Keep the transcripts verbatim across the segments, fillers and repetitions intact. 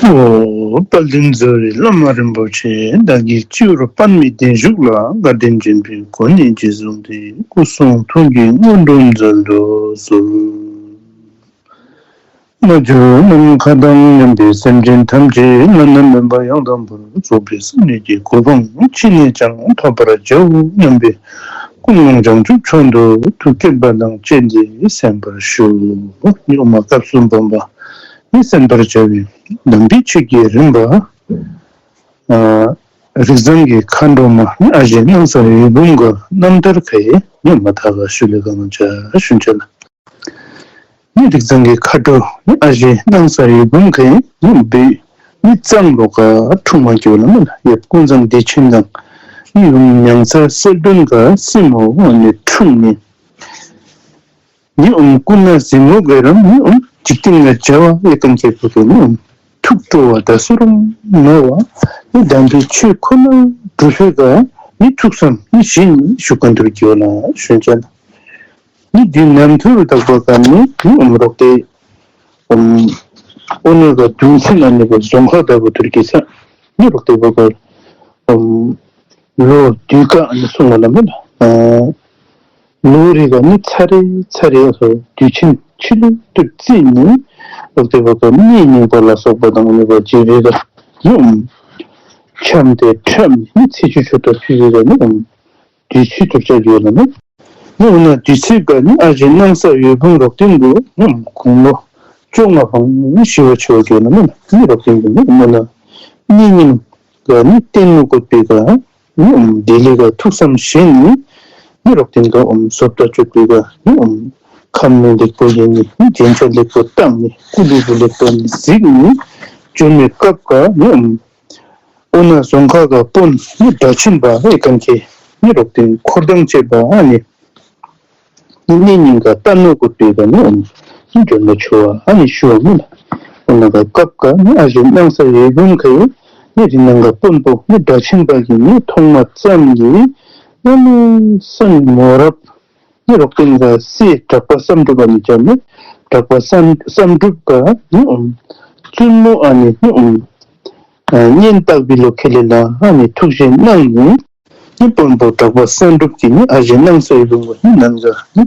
ཨོ། དཔལ་ལྡན་རྫོགས་པའི་བླ་མ་རིན་པོ་ཆེ། བདག་གི་སྤྱི་བོར་པདྨའི་གདན་བཞུགས་ལ། བཀའ་དྲིན་ཆེན་པོའི་གོ་གནས་རྗེས་བཟུང་སྟེ། སྐུ་གསུང་ཐུགས་ཀྱི་དངོས་གྲུབ་མཛོད་དུ་གསོལ། མ་གྱུར་ནམ་མཁའ་དང་མཉམ་པའི་སེམས་ཅན་ཐམས་ཅད་བླ་ན་མེད་པ་ཡང་དག་པར་རྫོགས་པའི་སངས་རྒྱས་ཀྱི་གོ་འཕང་ཅི་ནས་ཀྱང་ཐོབ་པར་བྱའོ་སྙམ་པའི་ཀུན་སློང་བྱང་ཆུབ་མཆོག་ཏུ་ཐུགས་བསྐྱེད་པ་དང་བཅས་ཏེ་གསན་པར་ཞུ། ཨོ་མ་སྐབས་སུ་བབ་པ་ནི་གསན་པར་བྱ་བའི་གདམས་པའི་ཆོས་ཀྱི་རིམ་པ། ཨ་རིགས་བཟང་གི་མཁའ་འགྲོ་མ་ཨ་ཞེ་སྣང་ས་འོད་འབུམ་གྱི་རྣམ་ཐར་ཁ་ཡི་ཉམས་མ་ཐག་ག་ཞུ་ལེ་གང་ཅ་ཞུན་ཅ་ལ། ནི་རིགས་བཟང་གི་མཁའ་འགྲོ་ནི་ཨ་ཞེ་སྣང་ས་འོད་འབུམ་གྱི་ནི་བུ་ནི་གཙང་ལོ་ཀ་འཁྲུངས་མ་གྱུར་ལ་མ་ལ་ཡབ་ཀུན་བཟང་བདེ་ཆེན་དང་ནི་ཡུམ་མྱང་ཚ་གསལ་སྒྲོན་ག་སྲིང་མོ་ནི་འཁྲུངས་ནི། ནི་ཨོམ་སྐུ་ན་གཟིགས་ངོ་ག་རམ་ནི་ཨོམ་འཇིག་རྟེན་ལ་བྱ་བ་ཡེ་གང་ཁེ་པོ་ག་ནི་ཨོམ་ཐུགས་སྤྲོ་བ་དྲག་སུ་རུང་མོ་བ་ནི་དམ་པའི་ཆོས་ཁོ་ན་སྒྲུབ་ཕོད་ག་ནི་ཐུགས་བསམ་ནི་བཞིན་ཞུ་གང་ཐུར་གྱི་ལ་ཞུན་ཅ་ལ། ནི་དུས་ནམ་ཐུར་དག་པ་ག་ནི་ནི་ཨོམ་རོག་ཏེ་ཨོམ་ཨོ་ནི་ག་དུས་ཚིགས་ན་ནི་ག་རྫོང་ཁ་དག་པ་ཐུར་གྱི་ས་ནི་རོག་ཏེ་བ་ག་ཨོམ་ལོ་དུས་ཀ་ནི་སོང་བ་ལ་མེད་ལ། ལོ་རེ་ག་ནི་ཚར་རེ་ཚར་རེ་སོ་དུས་ཆེན་ཕྱི་ལུ་ཏུ་རྩིས་ནི་ལོག་སྟེ་བ་ག་གནས་རྙིང་པ་ལ་སོགས་པ་དང་ནི་བ་རྗེ་བའི་ག་ནི་འཆམ་སྟེ་འཁྲབ་ནི་ཚེས་བཅུ་ཆོ་ཏོ་ཕུལ་བའི་ག་ནི་དུས་ཚིགས་ཐུར་ཅ་གི་ལ་ནི་ནི་འོ་ན་དུས་ཚིགས་ག་ནི་ཨ་ཞེ་སྣང་ས་འོད་འབུམ་རོག་སྟེང་དུ་ནི་དགུང་ལོ་བཅོ་ལྔ་པང་ནི་ཞི་བ་ཆེ་བ་གི་ལ་ནི་ནི་རོག་སྟེང་དུ་ནི་འོ་ན་གནས་རྙིང་ག་ནི་བརྟན་མོ་བཀོད་པའི་ག་ནི་འོམ་དེ་ལས་ག་ཐུགས་བསམ་བཞེས་ནི་ནི་རོག་སྟེང་ག་འོམ་བཟོ་ལྟ་སྤྱོད་པའི་ག་ནི་འོམ་ཁམས་ནི་ལེགས་པོ་ཡིན་ནི་རྒྱན་ཆ་ལེགས་པོ་བཏང་ནི་སྐུ་ལེགས་པོ་ལེགས་པོ་ནི་གཟིགས་ནི་བྱོན་མི་སྐབས་ག་ནི་འོམ་ཨོ་ན་རྫོང་ཁ་ག་དཔོན་ནི་སྒྲ་ཆེན་པ་ཨེ་གང་ཁེ་ནི་རོག་སྟེང་འཁོར་དང་བཅས་པ་ཨ་ནི་ནི་གནས་རྙིང་ག་བརྟན་མོ་བཀོད་པའི་ག་ནི་འོམ་ནི་འབྱོན་མ་ཆོ་བ་ཨ་ནི་ཞུ་བ་མེད་ལ། ཨོ་ན་ག་སྐབས་ག་ནི་ཨ་ཞེ་སྣང་ས་འོད་འབུམ་ཁ་ཡི་ནི་རིགས་ནང་ག་དཔོན་པོ་ནི་སྒྲ་ཆེན་པ་གི་ནི་མཐོང་མ་ཙམ་གྱིས་ནི་ནི་སེམས་མོ་རབ་ནི་རོག་སྟེང་ག་སྲས་གྲགས་པ་བསམ་གྲུབ་པ་ནི་བྱ་མི་གྲགས་པ་བསམ་བསམ་གྲུབ་ག་ནི་འོམ་བཙུན་མོ་ཨ་ནི་ནི་འོམ་གཉེན་བཏགས་པའི་ལོ་ཁེ་ལེ་ལ་ཨ་ནི་ཐུགས་བཞེད་གནང་ནི། ནི་དཔོན་པོ་གྲགས་པ་བསམ་གྲུབ་ཀྱིས་ནི་ཨ་ཞེ་སྣང་ས་འོད་འབུམ་ག་ནི་ནང་ག་ནི་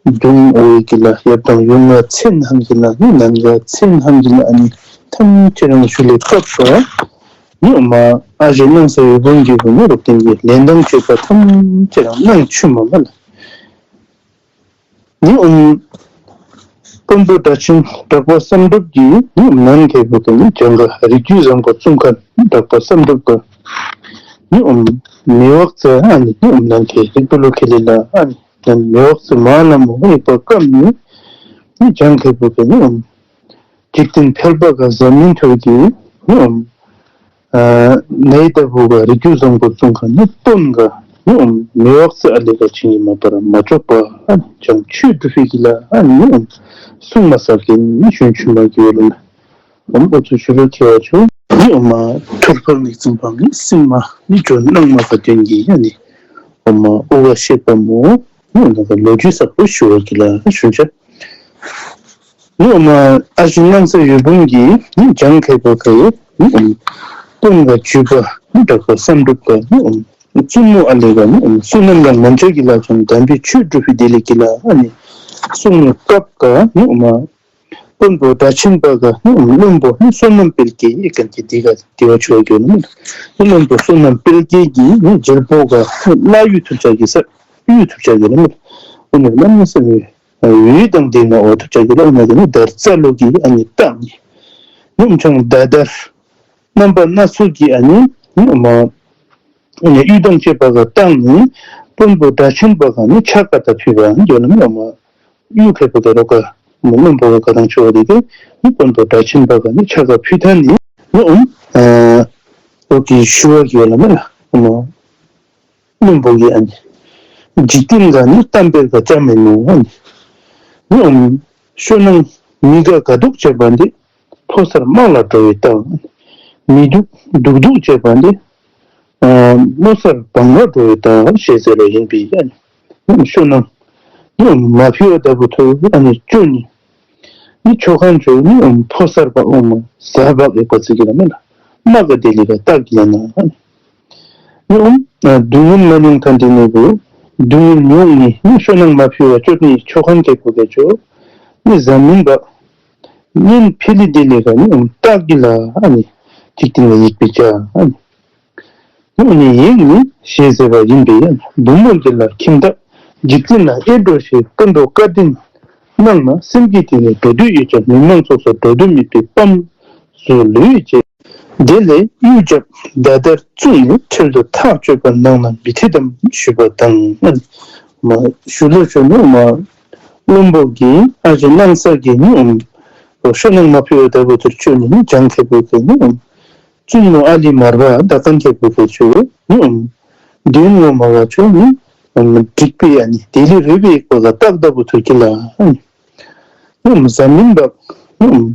གདུང་འོག་གི་ལ་ཡབ་དང་ཡུམ་ལ་མཚན་ཧང་གི་ལ་ནི་ནང་ག་མཚན་ཧང་གི་ལ་ཨ་ནི་ཐམས་ཅད་རང་ཞུ་ལེ་སྐབས་སུ་ནི་འོ་མ་ཨ་ཞེ་སྣང་ས་འོད་འབུམ་གྱི་བུ་ནི་རོག་སྟེང་གི་ལེན་དང་བཅས་པ་ཐམས་ཅད་རང་གནང་ཆུ་མ་མ་ལ། ནི་འོམ་དཔོན་པོ་སྒྲ་ཆེན་གྲགས་པ་བསམ་གྲུབ་ཀྱིས་ནི་འོམ་ནང་ཁེ་པོ་ག་ནི་ལྗང་ག་རིགས་རྒྱུད་བཟང་པོ་གསུང་མཁན་གྲགས་པ་བསམ་གྲུབ་ག་ནི་འོམ་མེ་འོག་ཙེ་ཨ་ནི་ནི་འོམ་ནང་ཁེ་རིག་པ་ལོ་ཁེ་ལེ་ལ་ཨ་ནི་ནི་མེ་འོག་ཙེ་མ་ལ་མོ་ཨེ་པ་ཀམ་ནི་ནི་ལྗང་ཁེ་པོ་ག་ནི་འོམ་འཇིག་རྟེན་ཕལ་པ་ག་ཟམ་མིན་ཐོལ་གྱིས་ནི་འོམ་ཨ་ནའི་ལྟ་བུ་ག་རིགས་རྒྱུད་བཟང་པོ་གསུང་མཁན་ནི་དཔོན་ག་ནི་འོམ་མེ་འོག་ཙེ་ཨ་ལེ་ག་ཆིང་གི་མ་པ་ར་མ་ཅོག་པ་ཨ་ནི་ལྗང་ཆོས་སྒྲུབ་པའི་གི་ལ་ཨ་ནི་འོམ་གསུང་མ་ས་གི་ནི་ཞུན་ཆུན་མ་གི་ལ་ནི་འོམ་ཨོ་ཚུ་ཞུ་རུ་ཁེ་བ་ཆུ་ནི་འོམ་མ་ཐུར་ཕག་ནི་ཙུམ་ཕག་ནི་སྲིང་མ་ནི་ཇོ་ནང་མ་ག་དོན་གི་ཨ་ནི་འོམ་མ་ཨོ་ག་ཤེས་པ་མོ་ནི་འོམ་ན་ག་ལོ་རྒྱུས་ས་པོ་ཞུ་བ་གི་ལ་ཞུན་ཆ། ནི་འོམ་ཨ་ཞེ་སྣང་ས་འོད་འབུམ་གྱིས་ནི་ལྗང་ཁེ་པོ་ག་ནི་འོམ་དཔོན་ག་བརྒྱུད་པ་ནི་གྲགས་པ་བསམ་གྲུབ་ག་ནི་འོམ་བཙུན་མོ་ཨ་ལེ་ག་ནི་འོམ་བསོད་ནམས་ལ་ངོམ་ཆ་གི་ལ་ཅང་དམ་པའི་ཆོས་སྒྲུབ་པའི་དེ་ལས་གི་ལ་ཨ་ནི་གསུང་མི་སྐབས་ག་ནི་འོམ་དཔོན་པོ་སྒྲ་ཆེན་པ་ག་ནི་འོམ་བློན་པོ་ནི་བསོད་ནམས་དཔལ་སྐྱེས་ཨེ་གང་གི་དེ་ག་དེ་བ་ཆོས་གི་ནི་མི་འདུག་བློན་པོ་བསོད་ནམས་དཔལ་སྐྱེས་ཀྱིས་ནི་རྒྱལ་པོ་ག་ནི་བླ་གཡུ་ཐུབ་ཆ་གི་ས་གཡུ་ཐུབ་ཆ་གི་ནི་མི་འདུག་ཨོ་ནི་བླ་མ་ས་མི་འོད་དང་ལྡན་ནོ་འོ་ཐུབ་ཆ་གི་ལ་འོ་ན་གི་ནི་དར་རྩ་ལོ་གི་ཨ་ནི་བཏགས་ནི། ནི་འོམ་ཆང་ད་དར་རྣམ་པ་སྣ་ཚོགས་ཀྱི་ཨ་ནི་ནི་འོམ་ཨ་ནི་གཡུ་དང་བཅས་པ་ག་བཏགས་ནི་དཔོན་པོ་སྒྲ་ཆེན་པ་ག་ནི་ཕྱག་ག་ད་ཕུལ་བ་འགྱོ་ནི་འོམ་གཡུ་ཁེ་པོ་ག་རོ་ག་མོ་བློན་པོ་ག་ག་དང་ཆོ་བ་དེ་ག་ནི་དཔོན་པོ་སྒྲ་ཆེན་པ་ག་ནི་ཕྱག་ག་ཕུལ་ད་ནི་ནི་འོམ་ཨ་ལོ་གི་ཞུ་བ་གི་ལ་མེ་ལ་འོམ་བློན་པོ་གི་ཨ་ནི་འཇིག་རྟེན་ག་ནི་གཏམ་དཔེ་ག་ཅང་མེན་ནོ་ཨ་ནི་ནི་འོམ་ཤོ་ནང་མི་ག་ག་དུག་བྱེད་པ་འདི་ཕོ་སར་དམག་ལ་འགྲོ་བའི་རྟགས། མི་སྡུག་སྡུག་སྡུག་བྱེད་པ་འདི་ཨ་མོ་སར་བང་ལ་འགྲོ་བའི་རྟགས་ཞེས་ཟེར་བ་ཡིན་པས་ཨ་ནི་ཤོ་ནང་ནི་མ་ཕི་བ་ལྟ་བུ་ཐོ་ཨ་ནི་བཅོ་ནི། ནི་ཆོ་ག་ཚུ་ནི་ཨོམ་ཕོ་གསར་པ་ཨོམ་ཟ་འབག་ཡོད་པ་ཚུ་གི་ལ་མེན་ན། མ་ག་དེ་ལས་ག་སྟག་གི་ལ་ན། ནི་ཨོམ་སྡུག་བསྔལ་མ་མྱོང་ཐངས་དེ་ནི་བུ་སྡུག་བསྔལ་མྱོང་ནི་ནི་ཤོ་ནང་མ་ཕི་བ་ཅོ་ནི་ཆོ་ག་ཁེ་པོ་ཁེ་ཆོ་ནི་ཟ་མིན་པ། ཉན་ཕི་ལི་དེ་ལས་ག་ནི་ཨོམ་སྟག་གི་ལ་ཨ་ནི་འཇིག་རྟེན་ལ་ཡིད་པའི་བྱ་ཨ་ནི། ཨོ་ནི་ཡིད་ནི་ཞེས་ཟེར་བ་ཡིན་པས་ཡང་བུ་མོ་འདི་ལ་ཁྱིམ་བདག་འཇིག་རྟེན་ལ་ཨེ་འགྲོ་ཞེས་སྟོན་པ་བཀའ་དྲིན་གནང་ན་སེམས་ཀྱི་དེ་ནས་འགྲོ་འདོད་ཡོད་ཀྱང་མི་མང་ཚོགས་སུ་འགྲོ་འདོད་མེད་པའི་སྤམ་སུ་ལུས་བྱས། དེ་ལས་གཡུ་རྒྱབ་མདའ་དར་བཙུགས་ནས་འཕྲལ་དུ་ཐག་གཅོད་པར་གནང་ན་མི་འཐད་དམ་ཞུས་པ་དང་། མ་ཞུ་ལོ་ཞུ་ནུ་མ་བློན་པོ་གིས་ཨ་ཅེ་སྣང་ས་གི་ནི་ཨོམ་ཤོ་ནང་མ་ཕི་བ་ད་བུ་ཐུར་ཆོ་ནི་ནི་ཇང་ཁེ་པོ་ཁེ་ནི་ཨོམ། བཙུན་མོ་ཨ་ལི་མར་པ་ད་ཀན་ཁེ་པོ་ཁེ་ཆུ་ནི་ཨོམ་དོན་ངོ་མ་བ་ཆུ་ནི་ཨོམ་འགྲིག་པའི་ཨ་ནི་དེ་ལས་རོལ་པའི་སྐོར་ལ་སྟག་ད་བུ་ཐུར་གི་ལ་ཨ་ནི་ཨོམ་ཟ་མིན་པ་ཨོམ་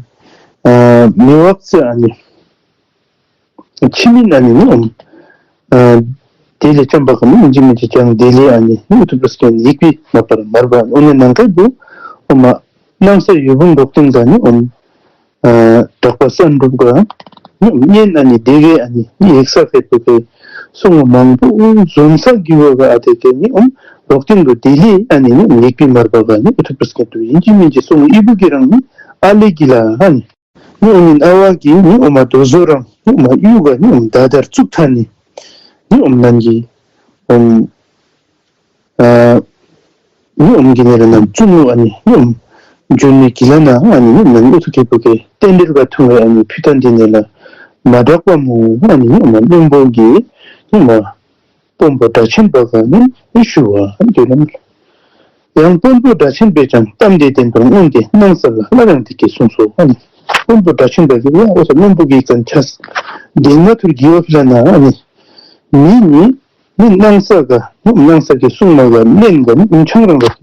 ཨ་མི་བག་ཚེ་ཨ་ནི་ཕྱི་མིན་ཨ་ནི་ནི་ཨོམ་ཨ་དེ་ལས་ཅམ་པ་ག་ནི་མི་འཇི་མི་འཇི་ཅང་དེ་ལས་ཨ་ནི་ནི་ཨུ་ཐུ་པ་སྐྱེན་ཡིག་པི་མ་པར་མར་པ་ཨོ་ནི་ནང་ཁེ་བུ་ཨོམ་སྣང་ས་ཡོད་བུམ་འབོག་སྟེང་ག་ནི་ཨོམ། ཨ་གྲགས་པ་བསམ་གྲུབ་ཀ་ནི་གཉེན་ཨ་ནི་དེ་གའི་ཨ་ནི་ཡིག་ས་ཕེབས་པའི་སོང་མང་པོ་འཛོམས་ས་གི་བ་ག་ཨ་དེ་གའི་ནི་ཨོམ་འབོག་སྟེང་དུ་དེ་ལས་ཨ་ནི་ནི་ཡིག་པི་མར་པ་ག་ནི་ཨུ་ཐུ་པ་སྐྱེན་དུ་ཡིན་གྱི་མིན་གྱི་སོང་ཨི་བུ་གི་རང་ནི་ཨ་ལེ་གི་ལ་ཨ་ནི་ནི་ཨོ་ནི་ཨ་བ་གི་ནི་ཨོ་མ་དོ་བཟོ་རང་ནི་ཨོ་མ་གཡུ་ག་ནི་ཨོམ་མདའ་དར་བཙུགས་ཐ་ནི་ནི་ཨོམ་ནང་གི་ཨོམ། ཨ་ནི་ཨོམ་གི་ནི་ར་ནམ་བཙུན་མོ་ཨ་ནི་ནི་ཨོམ་འཇོན་མི་གི་ལ་ན་ཨ་ནི་ནི་ནི་ཨུ་ཐུ་ཁེ་པོ་ཁེ་རྟེན་འབྲེལ་ག་ཐུང་བའི་ཨ་ནི་ཕུ་ཐན་དེ་ནི་ལ་མ་དྲག་པ་མོ་ཨ་ནི་ནི་ཨོམ་བློན་པོ་གི་ནི་མ་དཔོན་པོ་སྒྲ་ཆེན་པ་ག་ནི་ནི་ཞུ་བ་ཨ་ནི་དེ་ལ་ནི་ཡང་དཔོན་པོ་སྒྲ་ཆེན་པས་ཀྱང་གཏམ་དེ་བདེན་པར་མངོན་ཏེ་སྣང་ས་ལ་སླར་ཡང་འདི་སྐད་གསུངས་སོ། ཨ་ནི་དཔོན་པོ་སྒྲ་ཆེན་པ་གིས་ཡང་འོ་ས་བློན་པོ་གི་ཙན་ཆས་དེ་ང་ཐུར་གི་བ་ཕི་ལ་ན་ཨ་ནི་མི་ནི་ནི་སྣང་ས་ག་ནི་སྣང་ས་གི་གསུང་མ་ག་ལན་ག་ནི་འུན་ཆང་རང་ར་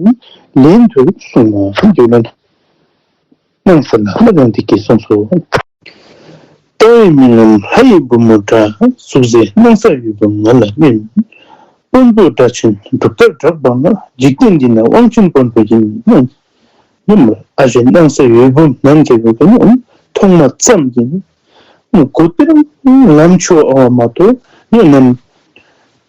ལན་ཐུར་གསུང་མ་ཡོད་ལ་ནི་སྣང་ས་ལ་སླར་ཡང་འདི་སྐད་གསུངས་སོ། ལྟ་བའི་རྨི་ལམ་ལྷ་ཡི་བུ་མོ་འདྲ། གཟུགས་མཛེས་སྣང་ས་འོད་འབུམ་ང་ལ་སྨིན། དཔོན་པོ་སྒྲ་ཆེན་གྲུབ་མཐར་གྲགས་པ་ང་། འཇིག་རྟེན་འདི་ན་དབང་ཆེན་དཔོན་པོ་ཡིན། ཡུམ་ཨ་ཞེ་སྣང་ས་འོད་འབུམ་ནམ་མཁའི་བུ་ག་ནི་མཐོང་མ་ཙམ་གྱིས་ནི་གོ་སྟེ་རང་ལམ་ཆུ་ཨ་བ་མ་གཏོགས་ནི་ནམ་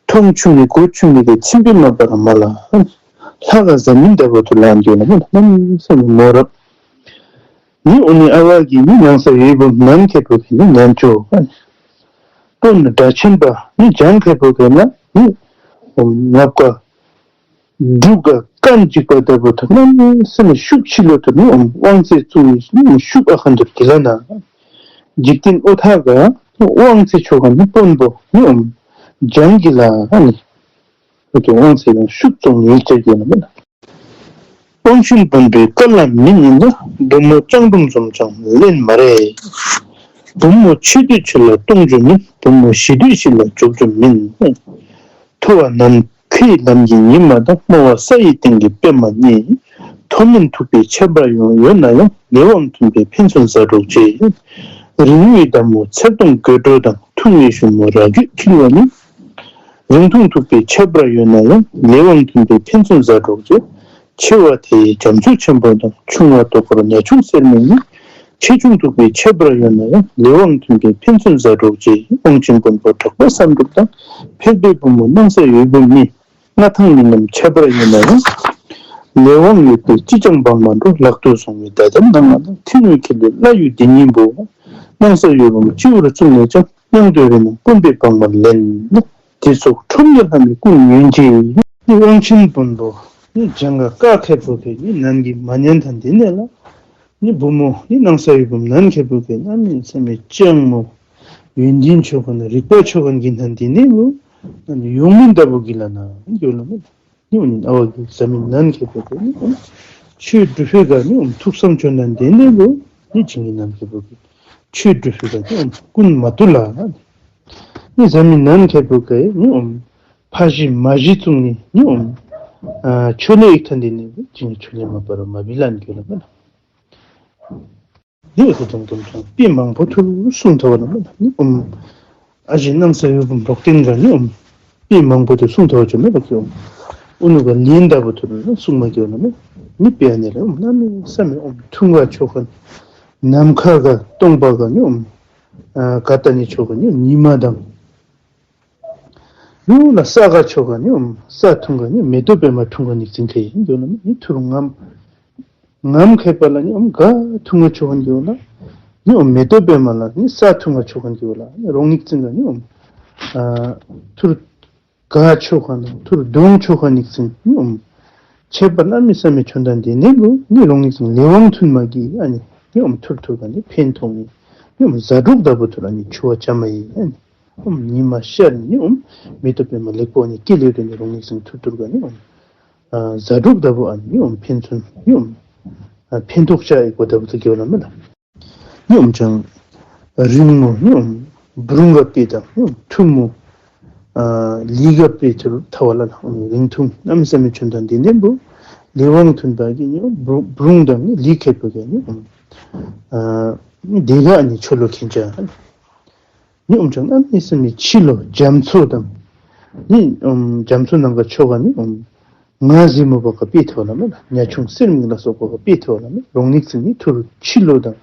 མཐོང་ཆུ་མི་གོ་ཆུ་མི་གི་ཚིམ་པའི་མ་པར་མ་ལ། ལྷ་ག་ཟ་མིན་ལྟ་བུ་དུ་ལ་འགྱོ་ན་མོ་ནམ་སེམས་མོ་རབ། ནི་ཨོ་ནི་ཨ་བ་གི་ནི་སྣང་ས་འོད་འབུམ་ནམ་མཁའི་བུ་ག་ནི་ནམ་ཆུ་དཔོན་སྒྲ་ཆེན་པ་ནི་ལྗང་ཁའི་བུ་ག་ན་ནི་ངབ་ཀ་འབྲུག་ག་རྐང་གཅིག་པ་ལྟ་བུ་དུ་ནམ་སེམས་ཤུགས་ཆེ་ལོ་དུ་ནི་དབང་ཚད་བཙུགས་ནི་ཤུགས་ཨ་ཁན་དུ་དེ་ལ་ན། འཇིག་རྟེན་ཨོ་ཐ་ག་དབང་ཚད་ཆོ་ག་ནི་དཔོན་པོ་ནི་ལྗང་གི་ལ་ནི། ཁོ་གི་དབང་ཚད་ཡང་ཤུགས་ཙམ་ཡོད་ཅེས་ཡོད་ན་མེད་ན། དབང་ཆེན་དཔོན་པོའི་བཀའ་ལ་མི་ཉན་ན། བུ་མོ་སྤྱང་གྲུང་འཛོམས་ཀྱང་ལན་མ་རེ། བུ་མོ་ཆེ་འདོད་ཆེ་ལ་གཏོང་རྒྱུ་མིན། བུ་མོ་ཞི་འདོད་ཞི་ལ་འཇོག་རྒྱུ་མིན། མཐོ་བ་ནམ་མཁའི་ལམ་གྱི་ཉི་མ་དང་། རྨོ་བ་ས་ཡི་སྟེང་གི་པདྨ་གཉིས། མཐོ་དམན་ཐུག་པའི་ཁྱད་པར་ཡང་ཡོད་ན་ཡང་། ལས་དབང་མཐུན་པའི་ཕན་ཚུན་ཟ་འགྲོགས་བྱེད། རིང་བའི་མདའ་མོ་ཚེར་གདོང་དགོད་བྲོ་དང་། ཐུང་བའི་ཞུན་མོ་རྭ་རྒྱུད་འཁྱིལ་བ་ནི། རིང་ཐུང་ཐུག་པའི་ཁྱད་པར་ཡོད་ན་ཡང་། ལས་དབང་མཐུན་པའི་ཕན་ཚུན་ཟ་འགྲོགས་བྱེད། ཆེ་བ་དེ་ཡི་རྒྱ་མཚོ་ཆེན་པོ་དང་། ཆུང་བ་དོ་ཁུར་ཉ་ཆུང་སེར་མོ་ནི། ཆེ་ཆུང་ཐུག་པའི་ཁྱད་པར་ཡོད་ན་ཡང་། ལས་དབང་མཐུན་པའི་ཕན་ཚུན་ཟ་འགྲོགས་བྱེད། དབང་ཆེན་དཔོན་པོ་གྲགས་པ་བསམ་གྲུབ་དང་། ཕལ་པའི་བུ་མོ་སྣང་ས་འོད་འབུམ་ནི། མངའ་ཐང་མི་རྣམས་ཁྱད་པར་ཡོད་ན་ཡང་། ལས་དབང་ཡོད་པའི་ཅི་ཀྱང་འབངས་མ་འགྲོ། ལག་ཏུ་བཟུང་བའི་མདའ་དང་ནང་ང་དང་། མཐིང་ནག་ཁྱི་ལུད་བླ་གཡུ་འདི་གཉིས་པོ། སྣང་ས་འོད་འབུམ་སྤྱི་བོར་བཙུགས་ནས་ཀྱང་། སྙིང་འདོད་རེ་ན་དཔོན་པོའི་བག་མར་ལེན། དེ་སོགས་ཁྲོམ་ཉེ་ལྷ་མི་ཀུན་ཉོན་ཅིག། དབང་ཆེན་དཔོན་པོ་ནི་ལྗང་ག་ཀ་ཁའི་བུ་ག་ནི་ནམ་གྱི་མ་ཉན་ཐང་དེ་ནས་ལ། ནི་བུ་མོ་ནི་སྣང་ས་འོད་འབུམ་ནམ་མཁའི་བུ་ག་གནམ་མེད་ས་མེད་སྤྱང་མོ། ཡོན་ཏན་ཆོ་ག་ན་རིག་པ་ཆོ་ག་གི་ཐང་དེ་ནས་ལོ། ཡོང་མིན་ལྟ་བུ་གི་ལ་ན་འགྱོ་ལ་མེད། ནི་ཨ་ནི་ཨ་བ་གི་ཟ་མིན་ནམ་མཁའི་བུ་ག་ནི་ཆོས་སྒྲུབ་ཕི་ག་ནི་ཐུགས་བསམ་ཆོ་ན་དེ་ནས་ལོ། ནི་བྱིང་གི་ནམ་མཁའི་བུ་ག་ཆོས་སྒྲུབ་ཕི་ག་ནི་ཀུན་མ་དུ་ལ། ནི་ཟ་མིན་ནམ་མཁའི་བུ་ག་ནི་ཕ་གཞིས་མ་གཞི་བཙུགས་ནི་ནི་ཆོས་ལས་ཡིག་ཐང་དེ་ནས་བྱིང་གི་ཆོས་ལས་མ་པར་མ་བི་ལ་འགྱོ་ལ་མེད། ནི་ཨུ་ཐུ་དུམ་དུམ་དུམ་དཔེ་མང་པོ་ཐུར་གསུངས་ཐོབ་པ་ན་མེད་ན། ནི་ཨོམ་ཨ་ཞེ་སྣང་ས་འོད་འབུམ་འབྲོག་སྟེང་ག་ནི་ཨོམ་དཔེ་མང་པོ་ཐུར་གསུངས་ཐོབ་ཅོ་མེད་པ་ཀྱི་ཨོམ། ཨུ་ནུ་ག་ལན་ལྟ་བུ་ཐུར་གསུངས་མ་ཀྱི་ཨོམ་ན་མེད། ནི་དཔེ་ཨ་ནི་ར་ཨོམ་གནམ་མེད་ས་མེད་ཨོམ་འཐུང་ག་ཆོག་ཁན། ནམ་མཁའ་ག་སྟོང་པ་ག་ནི་ཨོམ་ཨ་ག་ད་ནི་ཆོག་ཁན་ནི་ཉི་མ་དང་། ལུ་ལ་ས་ག་ཆོག་ག་ནི་ཨོམ་ས་འཐུང་ག་ནི་མེ་ཏོག་པདྨ་འཐུང་ག་ཉིག་ཙིང་ཁེ་ཨིན་འགྱོ་ལ་མེ། ནི་ཐུར་ངམ་ངམ་ཁེ་པ་ལ་ནི་ཨོམ་ག་འཐུང་ག་ཆོག་ག་འགྱོ་ལ། ནི་ཨོམ་མེ་ཏོག་པདྨ་ལ་ནི་ས་འཐུང་ག་ཆོག་ག་འགྱོ་ལ། ནི་རོང་ཉིག་ཙིང་ག་ནི་ཨོམ་ཨ་ཐུར་ག་ཆོག་ག་ནི་ཐུར་དོང་ཆོག་ག་ཉིག་ཙིང་ནི་ཨོམ་ཁྱད་པར་གནམ་མེད་ས་མེད་ཆོན་ཏ་འདི་ནི་བུ་ནི་རོང་ཉིག་ཙིང་ལས་དབང་ཐུན་མ་གི་ཨ་ནི་ནི་ཨོམ་ཐུར་ཐུར་ག་ནི་ཕན་ཐོགས་ནི་ནི་ཨོམ་ཟ་དྲུག་ད་བུ་ཐུར་ཨ་ནི་ཆུ་བ་ཅ་མ་ཡི་ཨ་ནི་ཨོམ་ཉི་མ་ཤར་ནི་ཨོམ་མེ་ཏོག་པདྨ་ལེགས་པོ་ཨ་ནི་སྐྱེ་ལེ་རུ་ནི་རོང་ཉིག་ཙིང་ཐུར་ཐུར་ག་ནི་ཨོམ་ཨ་ཟ་དྲུག་ད་བུ་ཨ་ནི་ནི་ཨོམ་ཕན་ཚུན་ནི་ཨོམ་ཨ་ཕན་ཐོགས་ཅ་ཡི་གོ་ད་བུ་ཐུར་གི་བ་ལ་མེ་ལ། ནི་ཨོམ་ཅང་རིང་མོ་ནི་ཨོམ་བུ་རུང་ག་དཔེ་དང་ནི་ཨོམ་ཐུང་མོ་ཨ་ལི་ག་དཔེ་ཐུར་ཐ་བ་ལ་ལ་ཨོམ་རིང་ཐུང་གནམ་མེད་ས་མེད་ཆོན་ཏ་འདི་ནི་བུ་ལས་དབང་ཐུན་པ་གི་ནི་ཨོམ་བུ་བུ་རུང་དང་ནི་ལི་ཁེ་པོ་གི་ནི་ཨོམ་ཨ་ནི་དེ་ག་ཨ་ནི་ཆོ་ལོ་ཁེན་ཅ། ནི་ཨོམ་ཅང་གནམ་མེད་ས་མེད་ཕྱི་ལོ་རྒྱ་མཚོ་དང་ནི་ཨོམ་རྒྱ་མཚོ་ནང་ག་ཆོ་ག་ནི་ཨོམ་ང་ཟེ་མོ་བ་ག་དཔེ་ཐོ་ལ་མེ་ལ། ཉ་ཆུང་གསེར་མིག་ལ་སོགས་པ་ག་དཔེ་ཐོ་ལ་མེ། རོང་ཉིག་ཙིང་ནི་ཐུར་ཕྱི་ལོ་དང་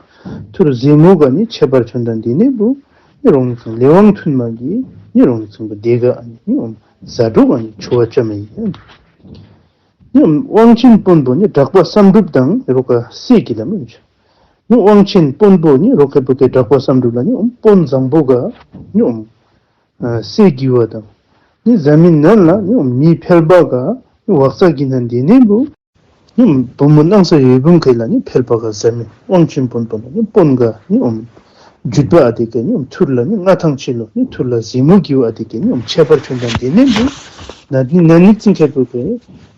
ཐུར་ཟེ་མོ་ག་ནི་ཁྱད་པར་ཆོན་ཏ་འདི་ནི་བུ་ནི་རོང་ཉིག་ཙིང་ལས་དབང་ཐུན་མ་གི་ནི་རོང་ཉིག་ཙིང་བུ་དེ་ག་ཨ་ནི་ནི་ཨོམ་ཟ་དྲུག་ཨ་ནི་ཆུ་བ་ཅ་མ་ཡི་ཨ་ནི། ནི་ཨོམ་དབང་ཆེན་དཔོན་པོ་ནི་གྲགས་པ་བསམ་གྲུབ་དང་རོ་ཀ་སྲས་ཀྱི་ལ་མེ་ཨིན་ཅ། ནི་དབང་ཆེན་དཔོན་པོ་ནི་རོ་ཀ་བུ་ཀའི་གྲགས་པ་བསམ་གྲུབ་ལ་ནི་ཨོམ་དཔོན་བཟང་པོ་ག་ནི་ཨོམ་ཨ་སྲས་ཀྱི་བ་དང་། ནི་ཟ་མིན་ནན་ལ་ནི་ཨོམ་མི་ཕལ་པ་ག་ནི་བག་ཚ་གི་ནན་འདི་ནི་བུ་ནི་བུ་མོ་སྣང་ས་འོད་འབུམ་ཁེ་ལ་ནི་ཕལ་པ་ག་ཟ་མིན། དབང་ཆེན་དཔོན་པོ་ལ་ནི་དཔོན་ག་ནི་ཨོམ་ཇུས་པ་ཨ་དེ་ཀེ་ནི་ཨོམ་ཐུར་ལ་ནི་མངའ་ཐང་ཆེ་ལོ་ནི་ཐུར་ལ་ཟེ་མོ་གི་བ་ཨ་དེ་ཀེ་ནི་ཨོམ་ཁྱད་པར་ཆོན་ཏ་འདི་ནི་བུ་ན་ནི་ན་ཉིག་ཙིང་ཁེ་པོ་ཀེ་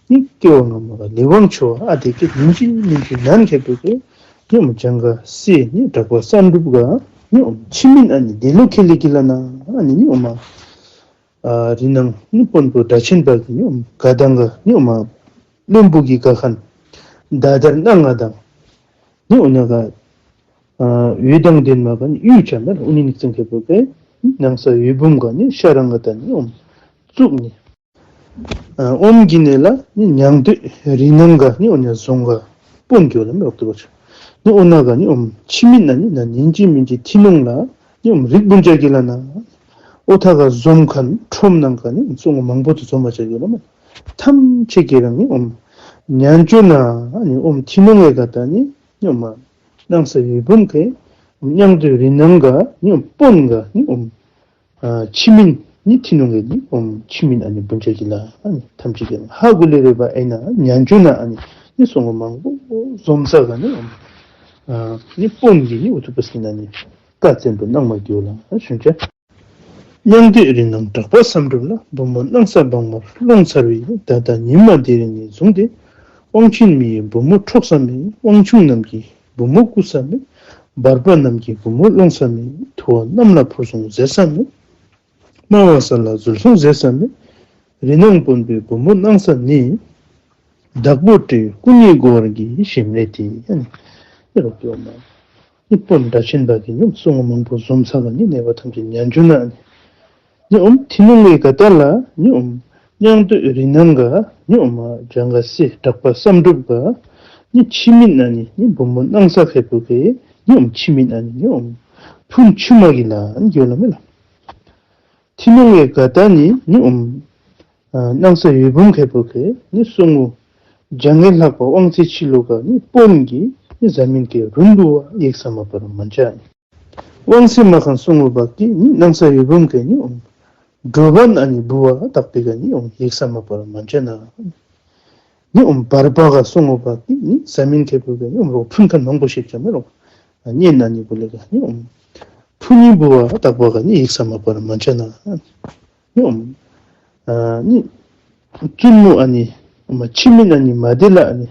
ནི་སྐྱེ་བ་སྔ་མ་ག་ལས་དབང་ཆོ་བ་ཨ་དེ་ཀེ་ཉིན་གཅིག་ཉིན་གཅིག་ནན་ཁེ་པོ་ཀེ་ནི་ཨོམ་ལྗང་ག་སྲས་ནི་གྲགས་པ་བསམ་གྲུབ་ག་ནི་ཨོམ་ཁྱིམ་མིན་ཨ་ནི་དེ་ལུ་ཁེ་ལེ་གི་ལ་ན་ཨ་ནི་ནི་ཨོམ་ཨ་རི་ནང་ནི་དཔོན་པོ་སྒྲ་ཆེན་པ་གི་ནི་ཨོམ་ག་དང་ག་ནི་ཨོམ་བློན་པོ་གི་ག་ཁན་ད་དར་སྣ་ལྔ་དང་ནི་ཨོ་ན་ག་ཨ་འོད་དང་ལྡན་མ་ག་ནི་གཡུ་ཅ་མེ་ལ། ཨུ་ནི་ཉིག་ཙིང་ཁེ་པོ་ཀེ་སྣང་ས་འོད་འབུམ་ག་ནི་ཤ་རང་ག་ད་ནི་ཨོམ་བཙུགས་ནི། ཨ་ཨོམ་གི་ནེ་ལ་ནི་ཉང་སྟོད་རི་ནང་ག་ནི་ཨོ་ནི་ཟོམ་ག་སྤུན་གྱོ་ལ་མེ་རོག་ཏུ་བ་ཆ། ནི་ཨོ་ན་ག་ནི་ཨོམ་ཁྱིམ་མིན་ན་ནི་ན་ཉིན་གཅིག་མིན་གཅིག་ཐི་ནོང་ལ་ནི་ཨོམ་རིག་སྤུན་ཅ་གི་ལ་ན། ཨོ་ཐ་ག་ཟོམ་ཁན་ཁྲོམ་ནང་ག་ནི་ཨོམ་སོང་ངོ་མང་པོ་དུ་ཟོམ་མ་ཅ་གི་ལ་མེ། ཐམས་ཅད་ཀྱི་རང་ནི་ཨོམ་ཉན་ཅོ་ན་ནི་ཨོམ་ཐི་ནོང་ངེ་ག་ད་ནི་ནི་ཨོམ་སྣང་ས་འོད་འབུམ་ཁེ་ཉང་སྟོད་རི་ནང་ག་ནི་ཨོམ་སྤུན་ག་ནི་ཨོམ་ཨ་ཁྱིམ་མིན་ནི་ཐི་ནོང་ངེ་ནི་ཨོམ་ཁྱིམ་མིན་ཨ་ནི་སྤུན་ཅ་གི་ལ་ཨ་ནི་ཐམས་ཅད་ཀྱི་ཧ་གོ་ལེ་རེ་བ་ཨེ་ན་ཉན་ཅོ་ན་ཨ་ནི་ནི་སོང་ངོ་མང་པོ་ཟོམ་ས་ག་ནི་ཨོམ་ཨ་ནི་སྤུན་གྱི་ནི་ཨུ་ཐུ་པ་སི་ན་ནི་བཀའ་བཙན་པོ་གནང་མ་གྱོ་ལ་ཨ་ཞུན་ཅ། ཉང་སྟོད་རི་ནང་གྲགས་པ་བསམ་གྲུབ་ལ། བུ་མོ་སྣང་ས་བག་མར་ལོང་ཚར་བའི། ད་ལྟ་ཉི་མ་དེ་རིང་ནས་བཟུང་སྟེ། དབང་ཆེན་མི་ཡི་བུ་མོ་འཕྲོག་ས་མེད། དབང་ཆུང་རྣམས་ཀྱི་བུ་མོ་རྐུ་ས་མེད། བར་པ་རྣམས་ཀྱི་བུ་མོ་སློང་ས་མེད། དུ་བ་གནམ་ལ་འཕུར་སོང་ཟེར་ས་མེད། དམའ་བ་ས་ལ་འཛུལ་སོང་ཟེར་ས་མེད། རི་ནང་དཔོན་པོའི་བུ་མོ་སྣང་ས་ནི། བདག་པོ་སྤྲེའུ་སྐུ་ཉིད་མགོ་བར་གྱི་ཞིམ་ལས་ཏེ། ཨ་ནི་ཨེ་རོག་ཏུ་ཨོམ་ནི་དཔོན་སྒྲ་ཆེན་པ་གི་ནི་ཨོམ་སོང་ངོ་མང་པོ་ཟོམ་ས་ག་ནི་ནེ་བ་ཐམས་ཅད་ཉན་ཅུ་ན་ནི་ནི་ཨོམ་ཐི་ནོང་ངེ་ག་ཏ་ལ་ནི་ཨོམ་ཉང་སྟོད་རི་ནང་ག་ནི་ཨོམ་ལྗང་ག་སྲས་གྲགས་པ་བསམ་གྲུབ་ག་ནི་ཁྱིམ་མིན་ན་ནི་ནི་བུ་མོ་སྣང་ས་ཁེ་པོ་གི་ནི་ཨོམ་ཁྱིམ་མིན་ན་ནི་ནི་ཨོམ་ཕུན་ཆུ་མ་གི་ལ་ནི་གི་ལ་མེ་ལ། ཐི་ནོང་ངེ་ག་ཏ་ནི་ནི་ཨོམ་ཨ་སྣང་ས་འོད་འབུམ་ཁེ་པོ་གི་ནི་སོང་ངོ་ལྗང་གེ་ལྷག་པ་དབང་ཚད་ཆི་ལོ་ག་ནི་དཔོན་གི་ནི་ཟ་མིན་གི་རུན་བུ་བ་ཡེག་ས་མ་པ་ར་མན་ཅ་ནི། དབང་ཚད་མ་ཁན་སོང་ངོ་བ་གི་ནི་སྣང་ས་འོད་འབུམ་གི་ནི་ཨོམ་དྲོ་བན་ཨ་ནི་བུ་བ་དག་པེ་ག་ནི་ཨོམ་ཡེག་ས་མ་པ་ར་མན་ཅ་ན། ནི་ཨོམ་བར་པ་ག་སོང་ངོ་བ་གི་ནི་ཟ་མིན་ཁེ་པོ་གི་ནི་ཨོམ་རོག་ཕུན་ཁན་མང་པོ་ཤེག་ཅ་མེ་རོག། ཨ་ནི་ཨ་ནི་བུ་ལེ་ག་ནི་ཨོམ་ཕུ་ནི་བུ་བ་དག་པ་ག་ནི་ཡེག་ས་མ་པ་ར་མན་ཅ་ན། ནི་ཨོམ་ཨ་ནི་བཙུན་མོ་ཨ་ནི་ཨོམ་ཁྱིམ་མིན་ཨ་ནི་མ་དེ་ལ་ཨ་ནི་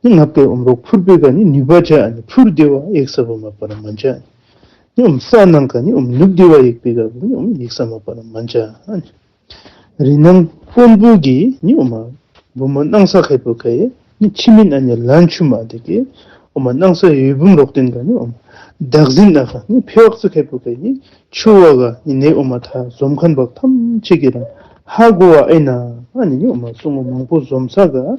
ནི་ང་པེ་ཨོམ་རོག་ཕུར་པེ་ག་ནི་ནུས་པ་ཅ་ཨ་ནི་ཕུར་དེ་བ་ཡེག་ས་བ་མ་པ་ར་མན་ཅ་ནི། ནི་ཨོམ་ས་ནང་ག་ནི་ཨོམ་ནུབ་དེ་བ་ཡེག་པེ་ག་ནི་ཨོམ་ཡེག་ས་མ་པ་ར་མན་ཅ་ཨ་ནི། རི་ནང་དཔོན་པོ་གི་ནི་ཨོམ་བུ་མོ་སྣང་ས་ཁེ་པོ་གི་ནི་ཁྱིམ་མིན་ཨ་ནི་ལན་ཆུ་མ་དེ་གི་ཨོམ་སྣང་ས་འོད་འབུམ་རོག་ཏེན་ག་ནི་ཨོམ་བདག་འཛིན་ན་ག་ནི་ཕེ་ཝག་ཙི་ཁེ་པོ་གི་ནི་ཆུ་བ་ག་ནི་ནེ་ཨོམ་ཐ་ཟོམ་ཁན་བག་ཐམས་ཅད་ཀྱི་རང་ཧ་གོ་བ་ཨེ་ན་ཨ་ནི་ནི་ཨོམ་སོང་ངོ་མང་པོ་ཟོམ་ས་ག་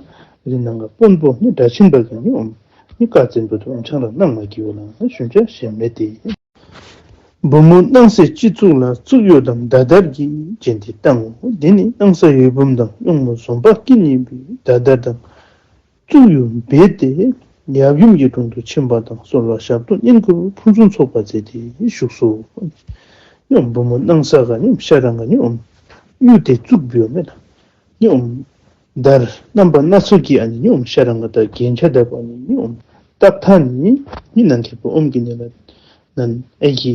རི་ནང་ག་དཔོན་པོ་ནི་སྒྲ་ཆེན་པ་གིས་ནི་ཨོམ་ནི་བཀའ་བཙན་པོ་དུ་ཨོམ་ཆང་རང་གནང་མ་གི་ཝ་ལ་ཞུན་ཆ་ཞེ་མེད་དེ། བུ་མོ་སྣང་གསལ་སྤྱི་གཙུག་ལ། གཙུག་གཡུ་དང་མདའ་དར་གྱིས་བརྒྱན་ཏེ་བཏང་ངོ་། དེ་ནི་སྣང་གསལ་འོད་འབུམ་དང་གཡོག་མོ་འཛོམས་དཔལ་སྐྱིད་གཉིས་པོས་མདའ་དར་དང་གཙུག་གཡུ་སྦས་ཏེ་ཡབ་ཡུམ་གྱི་དྲུང་དུ་ཕྱིན་པ་དང་གསོལ་བ་ཞབས་ཏོག་བསྙེན་བཀུར་ཕུན་སུམ་ཚོགས་པ་མཛད་དེ་བཞུགས་སོ། ནི་ཨོམ་བུ་མོ་སྣང་གསལ་ག་ནི་ཨོམ་ཤ་རང་ག་ནི་ཨོམ་གཡུ་དེ་བཙུགས་བྱིན་མེ་ལ། ནི་ཨོམ་དར་རྣམ་པ་སྣ་ཚོགས་ཀྱི་ཨ་ནི་ནི་ཨོམ་ཤ་རང་ག་དང་རྒྱན་ཆ་དག་པ་ནི་ནི་ཨོམ་བཏགས་ཐངས་ནི་ནི་ནང་མཁན་པོ་ཨོམ་གྱི་ནི་ལ་ནན་ཨེ་གི་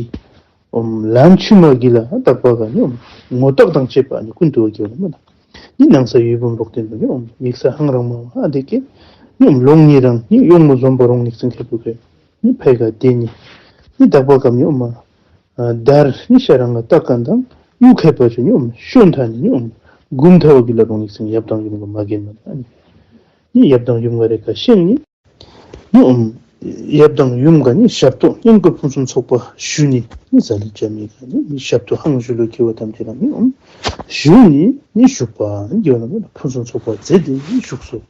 ཨོམ་ལན་ཆུ་མ་གི་ལ་བཏགས་པ་ག་ནི་ཨོམ་ངོ་རྟགས་དང་བཅས་པ་ནི་ཀུན་ཏུ་གི་ལ་མ་ལ། ནི་སྣང་གསལ་འོད་འབུམ་རོག་སྟེ་ནི་ཨོམ་ཡིག་ས་ཧང་རང་མ་ཨ་དེ་ཀེ་ནི་ཨོམ་ལོང་ནི་རང་ནི་གཡོག་མོ་འཛོམས་པ་རོང་ནི་སིང་མཁན་པོ་ཀེ་ནི་ཕའི་ག་དེ་ནི་ནི་བཏགས་པ་ག་ནི་ཨོམ་མ་ཨ་དར་ནི་ཤ་རང་ག་བཏགས་མཁན་དང་གཡུ་མཁན་པོ་ཆུ་ནི་ཨོམ་ཤོན་ཐ་ནི་ནི་ཨོམ་གུམ་ཐ་བ་གི་ལ་རོང་ནི་སིང་ཡབ་དང་ཡུམ་ག་མ་གེན་མ་ཨ་ནི་ནི་ཡབ་དང་ཡུམ་ག་རེ་ག་ཤེན་ནི་ནི་ཨོམ་ཡབ་དང་ཡུམ་ག་ནི་ཞབས་ཏོག་བསྙེན་བཀུར་ཕུན་སུམ་ཚོགས་པ་ཞུ་ནི་ནི་ཟ་ལི་ཅ་མི་ག་ནི་ནི་ཞབས་ཏོག་ཧང་ཞུ་ལོ་ཁེ་བ་ཐམས་ཅད་རང་ནི་ཨོམ་ཞུ་ནི་ནི་བཞུགས་པ་ནི་གི་ལ་ཕུན་སུམ་ཚོགས་པ་མཛད་དེ་བཞུགས་སོ།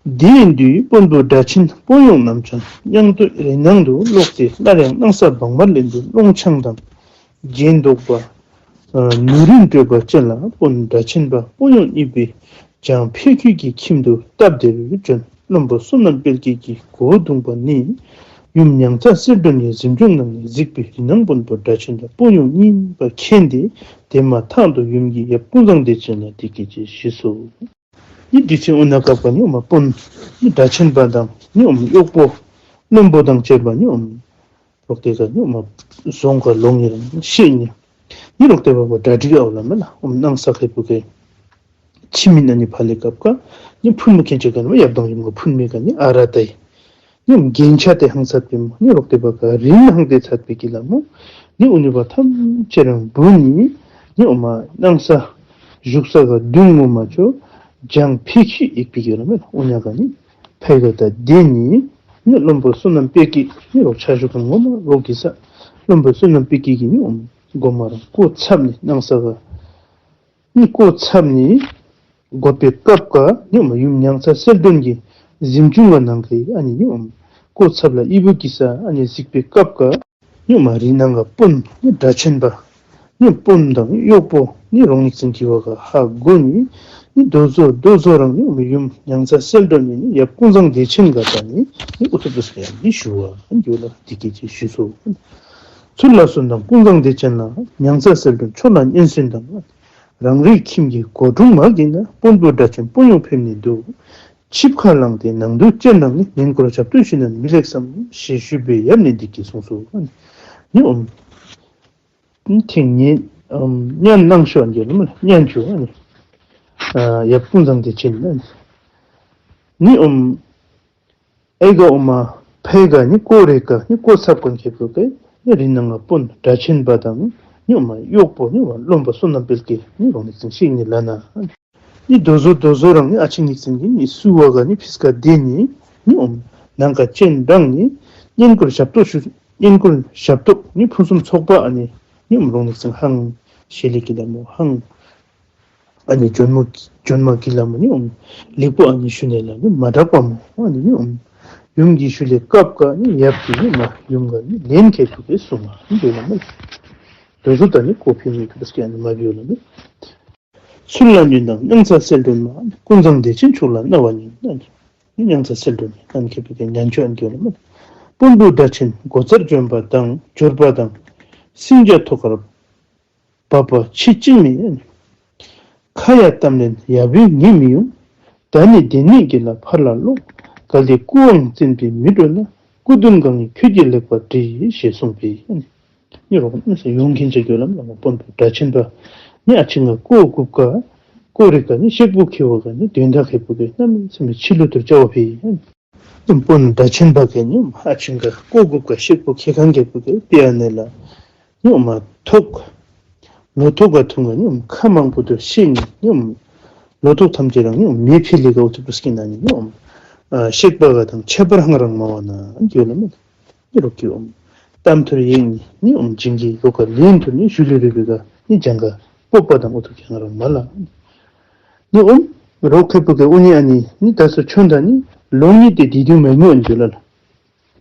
དེ་ཡིན་དུས་དཔོན་པོ་སྒྲ་ཆེན་དཔོན་གཡོག་རྣམས་ཀྱང་སྙིང་སྟོབས་རི་ནང་དུ་ལོག་སྟེ་སླར་ཡང་སྣང་གསལ་བག་མར་ལེན་དུ་ལོང་ཆང་དང་རྒྱན་འདོགས་པ་ཨ་ནུ་རིན་སྤྲོད་པ་ཅན་ལ་དཔོན་སྒྲ་ཆེན་པ་དཔོན་གཡོག་གཉིས་པོས་བྱང་འཕེལ་ཁྱུད་ཀྱི་ཁྱིམ་དུ་སྟབས་བདེར་བྱོན། བློན་པོ་བསོད་ནམས་དཔལ་སྐྱེས་ཀྱིས་སྒོ་བརྡུངས་པ་ནི་ཡུམ་མྱང་ཚ་གསལ་སྒྲོན་ནི་གཟིམ་ཆུང་ནང་ནས་གཟིགས་པའི་རི་ནང་དཔོན་པོ་སྒྲ་ཆེན་དང་དཔོན་གཡོག་གཉིས་པ་མཁྱེན་ཏེ་དེ་མ་ཐག་ཏུ་ཡུམ་གྱི་ཡབ་ཀུན་བཟང་བདེ་ཆེན་ལ་འདི་སྐད་ཅེས་ཞུས་སོ། ནི་དེ་ཚེ་ཨོ་ན་སྐབས་ཀ་ནི་ཨོ་མ་དཔོན་ནི་སྒྲ་ཆེན་པ་དང་ནི་ཨོ་མ་གཡོག་པོ་བློན་པོ་དང་བཅས་པ་ནི་ཨོ་མ་རོག་ཏེ་ཀ་ནི་ཨོ་མ་རྫོང་ཁ་ལོང་ངེ་རང་ཤེས་ནི་ནི་རོག་ཏེ་པ་པ་དྲ་སྒྲིག་ཨའོ་ལ་མེ་ལ་ཨོ་མ་སྣང་ས་ཁེ་པུ་ཀེ་ཕྱི་མི་ན་ནི་ཕ་ལེ་སྐབས་ཀ་ནི་ཕུལ་མི་ཁེན་ཅེ་ཀ་ནི་ཡབ་དང་ཡུམ་ག་ཕུལ་མི་ཀ་ནི་ཨ་ར་ཏའི་ནི་ཨོ་མ་རྒྱན་ཆ་ཏེ་ཧང་ཚད་པེ་མོ་ནི་རོག་ཏེ་པ་ཀ་རིན་ཧང་ཏེ་ཚད་པེ་ཀི་ལ་མོ་ནི་ཨོ་ནི་པ་ཐམས་ཅད་རང་བུ་ནི་ནི་ཨོ་མ་སྣང་ས་བཞུགས་ས་ག་བརྡུང་ངོ་མ་ཆོ་བྱང་འཕེལ་ཁྱུད་ཡིག་པེ་ཀི་ལ་མེ་ལ་ཨོ་ཉ་ག་ནི་ཕའི་ག་ད་དེ་ནི་ནི་བློན་པོ་བསོད་ནམས་དཔལ་སྐྱེས་ནི་རོག་ཆ་ཞུ་ག་ངོ་མ་རོག་གི་ས་བློན་པོ་བསོད་ནམས་དཔལ་སྐྱེས་ཀྱི་ནི་ཨོ་མ་གོ་མ་རང་གོ་ཚབ་ནི་སྣང་ས་ག་ནི་གོ་ཚབ་ནི་གོ་པའི་སྐབས་ཀ་ནི་ཨོ་མ་ཡུམ་མྱང་ཚ་གསལ་སྒྲོན་གྱི་གཟིམ་ཆུང་ག་ནང་གི་ཨ་ནི་ནི་ཨོ་མ་གོ་ཚབ་ལ་ཨི་བུ་གི་ས་ཨ་ནི་གཟིགས་པའི་སྐབས་ཀ་ནི་ཨོ་མ་རི་ནང་ག་དཔོན་ནི་སྒྲ་ཆེན་པ་ནི་དཔོན་དང་གཡོག་པོ་ནི་རོང་ནི་ཚིང་གི་བ་ག་ཧ་གོ་ནི་ནི་དོ་ཟོ་དོ་ཟོ་རང་ནི་ཨོ་མ་ཡུམ་མྱང་ཚ་གསལ་སྒྲོན་ནི་ནི་ཡབ་ཀུན་བཟང་བདེ་ཆེན་ག་ད་ནི་ནི་ཨུ་ཐུ་པུ་སི་ཡ་ནི་ཞུ་བ་ཨ་ནི་གི་ལ་འདི་སྐད་ཅེས་ཞུས་སོ། ཚུར་ལ་སོན་དང་ཀུན་བཟང་བདེ་ཆེན་ལ་མྱང་ཚ་གསལ་སྒྲོན་མཆོག་ལ་སྙན་གསན་དང་། རང་རེའི་ཁྱིམ་གྱི་སྒོ་དྲུང་མ་གི་ན་དཔོན་པོ་སྒྲ་ཆེན་དཔོན་གཡོག་ཕེབས་ནས་འདུག། ཆིབས་ཁ་བླངས་ཏེ་ནང་དུ་བཅར་གནང་ནས་བསྙེན་བཀུར་ཞབས་ཏོག་ཞུས་ན་མི་ལེགས་སམ་ཞེས་ཞུས་པས་ཡབ་ནས་འདི་སྐད་གསུངས་སོ། ནི་ཨོམ་ཐེངས་ཉིད་ཨོམ་སྙན་གནང་ཤོག་ཨ་ནི་སྙན་ཞུ་ཨ་ནི་ཡབ་ཀུན་བཟང་བདེ་ཆེན་ཨ་ནི་ནི་ཨོམ་ཨའི་ག་ཨོ་མ་ཕའི་ག་ནི་ཀོ་རེ་ག་ནི་ཀོ་ཚབ་ཀུན་ཁེ་པོ་ཀེ་ནི་རི་ནང་ང་དཔོན་སྒྲ་ཆེན་པ་དང་ནི་ཨོ་མ་གཡོག་པོ་ནི་བློན་པོ་བསོད་ནམས་དཔལ་སྐྱེས་ནི་རོང་ནི་ཚིང་ཤིག་ནི་ལ་ན་ནི་དོ་ཟོ་དོ་ཟོ་རང་ནི་ཨ་ཆི་ནི་ཚིང་གི་ནི་སུ་བ་ག་ནི་ཕིས་ཀ་དེ་ནི་ནི་ཨོ་མ་ནང་ཀ་ཅན་རང་ནི་བསྙེན་བཀུར་ཞབས་ཏོག་ཞུ་བསྙེན་བཀུར་ཞབས་ཏོག་ནི་ཕུན་སུམ་ཚོགས་པ་ཨ་ནི་ནི་ཨོ་མ་རོང་ནི་ཚིང་ཧང་ཤེ་ལི་ཀི་ལ་མོ་ཧང་ཨ་ནི་ཇོན་མོ་ཇོན་མ་གི་ལ་མོ་ནི་ཨོམ་ལེགས་པོ་ཨ་ནི་ཞུ་ནས་ལ་ནི་མ་དྲག་པ་མོ་ཨ་ནི་ནི་ཨོམ་ཡུམ་གྱི་ཞུ་ལས་སྐབས་ཀ་ནི་ཡབ་ཀྱི་ནི་མ་ཡུམ་ག་ནི་ལེན་ཁེ་ཐུག་གེ་སུ་མ་ནི་འདོད་ལ་མོ་དོ་ཟོ་ད་ནི་ཀོ་ཕི་མི་ཐུག་སྐྱ་ནི་མ་བིའོ་ལ་ནི་ཚུར་ལ་ནི་དང་སྣང་ཚ་གསལ་སྒྲོན་མ་ཀུན་བཟང་བདེ་ཆེན་མཆོག་ལ་གནང་བ་ཉིད་ཨ་ནི་སྣང་ཚ་གསལ་སྒྲོན་མ་ཨ་ནི་ཁེ་ཕི་གེ་ཉན་ཆོ་ཨ་ནི་འདོད་ལ་མོ་དཔོན་པོ་སྒྲ་ཆེན་སྒོ་རྩར་འབྱོན་པ་དང་འབྱོར་པ་དང་སེང་ལྕམ་ཐོག་ཁར་བབ་པ་ཕྱི་ཅི་མེད། ཁ་ཡ་གཏམ་ལན་ཡ་བོས་ངེས་མི་ཡོང་། ད་ནི་དེ་ནས་གི་ལ་ཕར་ལ་ལོག། གལ་ཏེ་སྐུ་དབང་བཙན་པོས་མི་སྤྲོད་ན། སྐུ་མདུན་གང་ཡིན་ཁྱོད་ཀྱིས་ལེགས་པར་དྲིས་ཞེས་གསུངས་པས། ནི་རོགས་ནི་ཡོང་མཁན་ཅིག་ཡོད་ལམ་ལ་མོ་དཔོན་པོ་སྒྲ་ཆེན་པ་ནི་ཨ་ཆི་ང་ཀོ་དགུ་པ་ཀ་ཀོ་རེ་ཀ་ནི་ཤེག་པོ་ཁེ་བ་ཀ་ནི་དོན་དག་ཁེ་པོ་ཀེ་གནམ་མེད་ས་མེད་ཕྱི་ལུ་དུར་བཅའ་བ་ཕི། དཔོན་སྒྲ་ཆེན་པ་གིས་ནི་ཨ་ཆི་ང་ཀོ་དགུ་པ་ཀ་ཤེག་པོ་ཁེ་ཁང་ཁེ་པོ་ཀེ་པི་ཨ་ནེ་ལ་ནི་ཨོ་མ་ཐོག་ལོ་ཐོག་ག་ཐུང་ག་ནི་ཨོ་མ་ཁ་མང་པོ་དུ་ཤེས་ནི་ནི་ཨོ་མ་ལོ་ཐོག་ཐམས་ཅད་རང་ནི་ཨོ་མ་མེ་ཕི་ལི་ག་འུ་ཐུ་པུ་སྐྱིན་ན་ནི་ནི་ཨོ་མ་ཤེག་པ་ག་དང་ཁྱད་པར་ཧང་རང་མ་བ་ན་འགྱོ་ལ་མེ་ནི་རོ་ཀི་ཨོ་མ་གཏམ་ཐུར་ཡིན་ནི་ནི་ཨོ་མ་ཇིང་གི་ཡོ་ག་ལིན་ཐུར་ནི་ཞུ་ལི་རི་བི་ག་ནི་ཇང་ག་སྤོབས་པ་དང་འུ་ཐུ་ཁྱང་རང་མ་ལ་ནི་ཨོ་མ་ རོགས་ཁེ་པུ་གི་ཨུ་ནི་ཨ་ནི་ནི་ད་སོ་ཆོན་ད་ནི་ལོང་ནི་ཏེ་དི་དུ་མེ་ཉོ་ཨན་ཇུ་ལ་ལ།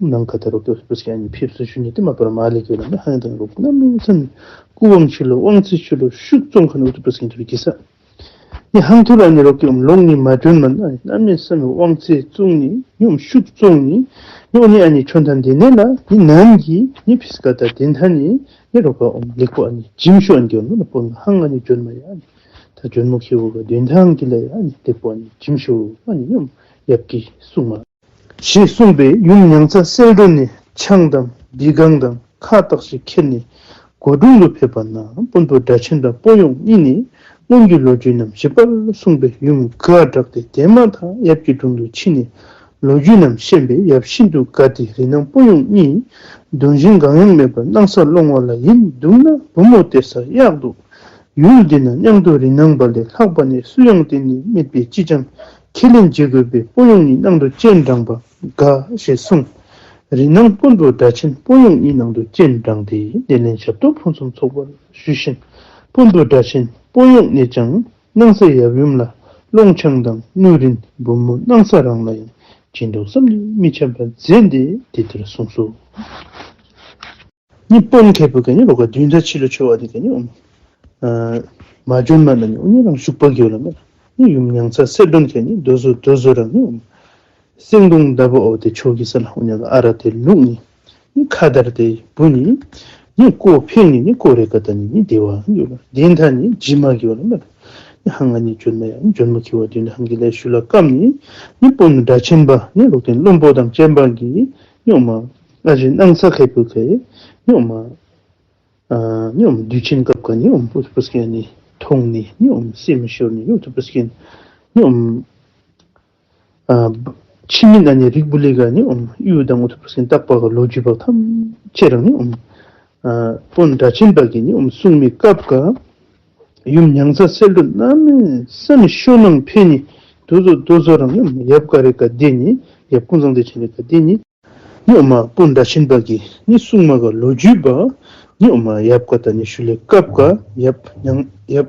ནང་ཁ་ད་རོགས་ཁེ་པུ་སི་ཨ་ནི་ཕེབས་སུ་ཞུ་ནི་ཏེ་མ་པར་མ་ལེ་གི་ལ་ནི་ཧང་དང་རོགས་ན་མི་སམ་སྐུ་དབང་ཆུ་ལོ་དབང་ཚེ་ཆུ་ལོ་ཤུགས་ཙོང་ཁ་ནོ་ཏུ་པུ་སི་ཨིན་ཐུ་གི་ས། ནི་ཧང་ཐུ་ལ་ནི་རོགས་ཀྱི་ཨོམ་ལོང་ནི་མ་ཇོན་མན་ཨ་ནི་ན་མི་སམ་དབང་ཚེ་ཙོང་ནི་ཉོམ་ཤུགས་ཙོང་ནི་ཉོ་ནི་ཨ་ནི་ཆོན་ཐ་དེ་ནེ་ལ་ནི་ནན་གི་ནི་ཕིས་ཀ་ད་དེན་ཐ་ནི་ནི་རོགས་ཀ་ཨོམ་ལེགས་པོ་ཨ་ནི་ཇིམ་ཤོ་ཨན་གི་ཨོམ་ནི་པོ་ཧང་ཨ་ནི་ཇོན་མ་ཡ་ཨ་ནི། ད་ཇོན་མོ་ཁེ་བོ་ག་དོན་ཐང་གི་ལ་ཡ་ཨ་ནི་ཏེ་པོ་ཨ་ནི་ཇིམ་ཤོ་ཨ་ནི་ཉོམ་ཡབ་ཀྱི་སྲུང་མ། ཞེས་གསུངས་པས་ཡུམ་མྱང་ཚ་གསལ་སྒྲོན་ནི་ཆང་དང་བི་གང་དང་ཁ་བཏགས་ཤིག་ཁྱེར་ནས་སྒོ་དྲུང་དུ་ཕེབས་པ་ན་དཔོན་པོ་སྒྲ་ཆེན་དང་དཔོན་གཡོག་གཉིས་ནི་སྔོན་གྱི་ལོ་རྒྱུས་རྣམས་ཞིབ་པར་གསུངས་པས་ཡུམ་དགའ་དྲགས་ཏེ་དེ་མ་ཐག་ཡབ་ཀྱི་དྲུང་དུ་ཕྱིན་ནས་ལོ་རྒྱུས་རྣམས་ཤེས་པས་ཡབ་ཤིན་ཏུ་དགའ་སྟེ་རི་ནང་དཔོན་གཡོག་གཉིས་གདོང་བཞིན་གང་ཡང་མེད་པར་སྣང་ས་སློང་བ་ལ་ཡིན་འདུག་ན་བུ་མོ་སྟེར་ས་གཡག་འདུག་ཡུལ་འདི་ན་མཉམ་དུ་རི་ནང་པ་ལས་ལྷག་པ་ནས་སུ་ཡང་བསྟེན་ནས་མེད་པས་ཅི་ཅང་ཁས་ལེན་བྱེད་དགོས་པས་དཔོན་གཡོག་གཉིས་ནང་དུ་སྤྱན་དྲངས་པ་དགའ་ཞེས་གསུངས། རི་ནང་དཔོན་པོ་སྒྲ་ཆེན་དཔོན་གཡོག་གཉིས་ནང་དུ་སྤྱན་དྲངས་ཏེ་ལྡེ་ལེན་ཞབས་ཏོག་ཕུན་སུམ་ཚོགས་པར་ཞུས་ཤིང་དཔོན་པོ་སྒྲ་ཆེན་དཔོན་གཡོག་གཉིས་ཀྱང་སྣང་ས་ཡབ་ཡུམ་ལ་སློང་ཆང་དང་སྣུ་རིན་བུ་མོ་སྣང་ས་རང་ལ་ཡང་སྦྱིན་རོགས་བསམ་གྱིས་མི་ཁྱབ་པ་མཛད་དེ་དེ་ལྟར་གསུངས་སོ། ནི་དཔོན་ཁེ་པུ་ག་ནི་རོགས་ག་དུན་ད་ཕྱི་ལོ་ཆོ་བ་དེ་ག་ནི་ཨོམ་ཨ་མ་ཇོན་མ་ན་ནི་ཨོ་ནི་རང་ཞུགས་པ་གི་ཡོ་ལ་མེ་ལ། ནི་ཡུམ་མྱང་ཚ་གསལ་སྒྲོན་ཁེ་ནི་དོ་བཟོ་དོ་བཟོ་རང་ནི་ཨོམ་སེང་གདོང་ད་བོ་ཨོ་དེ་ཆོ་གི་ས་ལ་ཨོ་ཉ་ག་ཨ་ར་དེ་ལུག་ནི་ནི་ཁ་དར་དེ་བུ་ནི་ནི་ཀོ་ཕེང་ནི་ནི་ཀོ་རེ་ཀ་ད་ནི་ནི་དེ་བ་ཡོ་ལ་དེན་ཐ་ནི་ཇི་མ་གི་ཡོ་ལ་མེ་ལ། ནི་ཧང་ང་ནི་ཇོན་མ་ཡ་ནི་ཇོན་མ་ཁེ་བ་དུན་ད་ཧང་གི་ལ་ཤུ་ལ་ཀམ་ནི་ནི་དཔོན་སྒྲ་ཆེན་པ་ནི་ལོག་དེན་བློན་པོ་དང་སྤྱན་པ་གི་ཉོ་མ། ཨ་ཞེ་སྣང་ས་ཁེ་པུ་ཁེ་ཉོ་མ། ཨ་ཉོ་མ་དུས་ཆེན་སྐབས་ཀ་ཉོ་མ་པུ་པུ་སྐྱེན་ནི་མཐོང་ནི་ཉོ་མ་སེམས་ཤོར་ནི་ཉོ་མ་པུ་པུ་སྐྱེན་ཉོ་མ། ཨ་ཕྱི་མི་ན་ནི་རིགས་བུ་ལི་ག་ཉོ་མ་ཡུ་དང་ངོ་པུ་པུ་སྐྱེན་བརྟག་པ་ག་ལོ་རྒྱུས་པ་ཐམས་ཅད་རང་ཉོ་མ། ཨ་དཔོན་སྒྲ་ཆེན་པ་གི་ཉོ་མ་གསུང་མི་སྐབས་ཀ་ཡུམ་མྱང་ཚ་གསལ་སྒྲོན་གནམ་མེད་ས་མེད་ཤོ་ནང་ཕེ་ནི་དོ་བཟོ་དོ་བཟོ་རང་ཉོ་མ་ཡབ་ཀ་རེ་ཀ་དེ་ནི་ཡབ་ཀུན་བཟང་བདེ་ཆེན་རེ་ཀ་དེ་ནི། ཉོ་མ་དཔོན་སྒྲ་ཆེན་པ་གི་ནི་གསུང་མ་ག་ལོ་རྒྱུས་པ་ཉོ་མ་ཡབ་ཀ་ད་ནི་ཤུ་ལེ་སྐབས་ཀ་ཡབ་ཉང་ཡབ་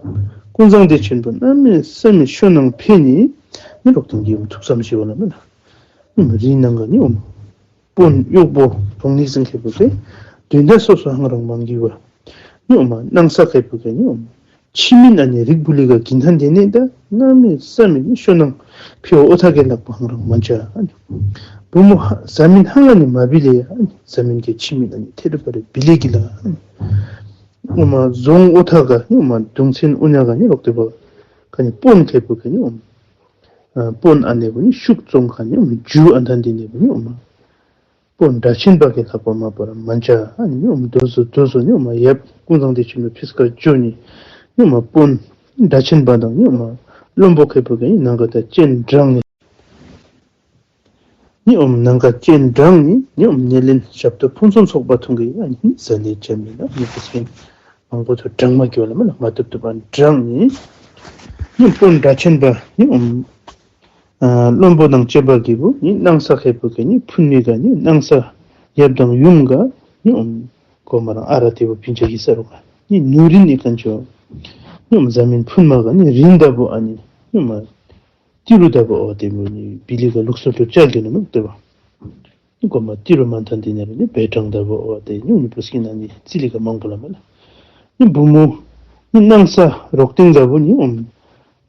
ཀུན་བཟང་བདེ་ཆེན་པོ་གནམ་མེད་ས་མེད་ཤོ་ནང་ཕེ་ནི་ནི་ལོག་དང་གི་ཐུགས་བསམ་ཞེས་པ་ལ་མེ་ན། ཉོ་མ་རི་ནང་ག་ཉོ་མ་དཔོན་གཡོག་པོ་གྲོང་ནི་སེང་ཁེ་པུ་ཏེ་དོན་དག་སོ་སོ་ཧང་རང་མང་གི་བ། ཉོ་མ་སྣང་ས་ཁེ་པུ་ཏེ་ཉོ་མ། ཕྱི་མི་ན་ནི་རིགས་བུ་ལི་ག་གིན་ཐན་དེ་ནེ་ད་གནམ་མེད་ས་མེད་ནི་ཤོ་ནང་ཕེ་བ་ཨོ་ཐ་གེ་ལག་པ་ཧང་རང་མང་ཆ་ཨ་ནི། བུ་མོ་ཧ་ཟ་མིན་ཧང་ཨ་ནི་མ་བི་ལེ་ཨ་ནི་ཟ་མིན་གེ་ཕྱི་མི་ན་ནི་ཐེ་རུ་པ་རེ་བི་ལེ་གི་ལ་ཨ་ནི། ཉོ་མ་རྫོང་ཨོ་ཐ་ག་ཉོ་མ་གདུང་ཚན་ཨུ་ཉ་ག་ཉོ་རོག་ཏེ་བ་ག་ནི་དཔོན་ཁེ་པུ་ག་ཉོ་མ། ཨ་དཔོན་ཨ་ནེ་བུ་ནི་ཤུགས་བཙོང་ཁ་ཉོ་མ་ཇུ་ཨ་ཐན་དེ་ནེ་བུ་ཉོ་མ། དཔོན་སྒྲ་ཆེན་པ་གི་ལྷག་པ་མ་པ་ར་མན་ཆ་ཨ་ནི་ཉོ་མ་དོ་བཟོ་དོ་བཟོ་ཉོ་མ་ཡབ་ཀུན་བཟང་བདེ་ཆེན་པོ་ཕིས་ཀ་ཇོ་ནི་ཉོ་མ་དཔོན་སྒྲ་ཆེན་པ་དང་ཉོ་མ་བློན་པོ་ཁེ་པུ་ག་ནི་ནང་ག་ད་སྤྱན་དྲངས་ནི་ཉོ་མ་ནང་ག་སྤྱན་དྲངས་ནི་ཉོ་མ་ཉེ་ལེན་ཞབས་ཏོག་ཕུན་སུམ་ཚོགས་པ་ཐུང་གི་ཨ་ནི་ཟ་ནེ་ཅ་མི་ན་ཉོ་མ་སྤྱན་མང་པོ་ཐུ་དྲང་མ་གི་བ་ལ་མ་ལ་མ་ཐུབ་ཐུབ་པ་དྲང་ནི། ཉི་དཔོན་སྒྲ་ཆེན་པ་ཉི་ཨོམ་ཨ་བློན་པོ་དང་བཅས་པ་གི་བུ་ཉི་སྣང་ས་ཁེ་པུ་ག་ཉི་ཕུན་མི་ག་ཉི་སྣང་ས་ཡབ་དང་ཡུམ་ག་ཉི་ཨོམ་གོ་མ་རང་ཨ་ར་ཏེ་བུ་ཕིན་ཆ་གི་ས་རུ་ག་ཉི་ནུ་རིན་ནི་ཀན་ཆོ་ཉི་ཨོམ་ཟ་མིན་ཕུན་མ་ག་ཉི་རིན་ད་བུ་ཨ་ནི་ཉི་ཨོམ་ཏི་རུ་ད་བུ་ཨ་ཏེ་བུ་ཉི་བི་ལི་ག་ལུགས་སྲོལ་དུ་བཅའ་གི་ནི་མི་ཏེ་བ། ཉི་གོ་མ་ཏི་རུ་མ་ཐན་ཏེ་ནེ་ར་ཉི་བེ་ཀྲང་ད་བོ་ཨོ་ཏེ་ཉི་ཉི་པུ་སྐྱིན་ན་ཉི་ཙི་ལི་ག་མང་པོ་ལ་མེ་ལ། ཉི་བུ་མོ་ཉི་སྣང་ས་རོག་ཏིང་ད་བོ་ཉི་ཨོམ་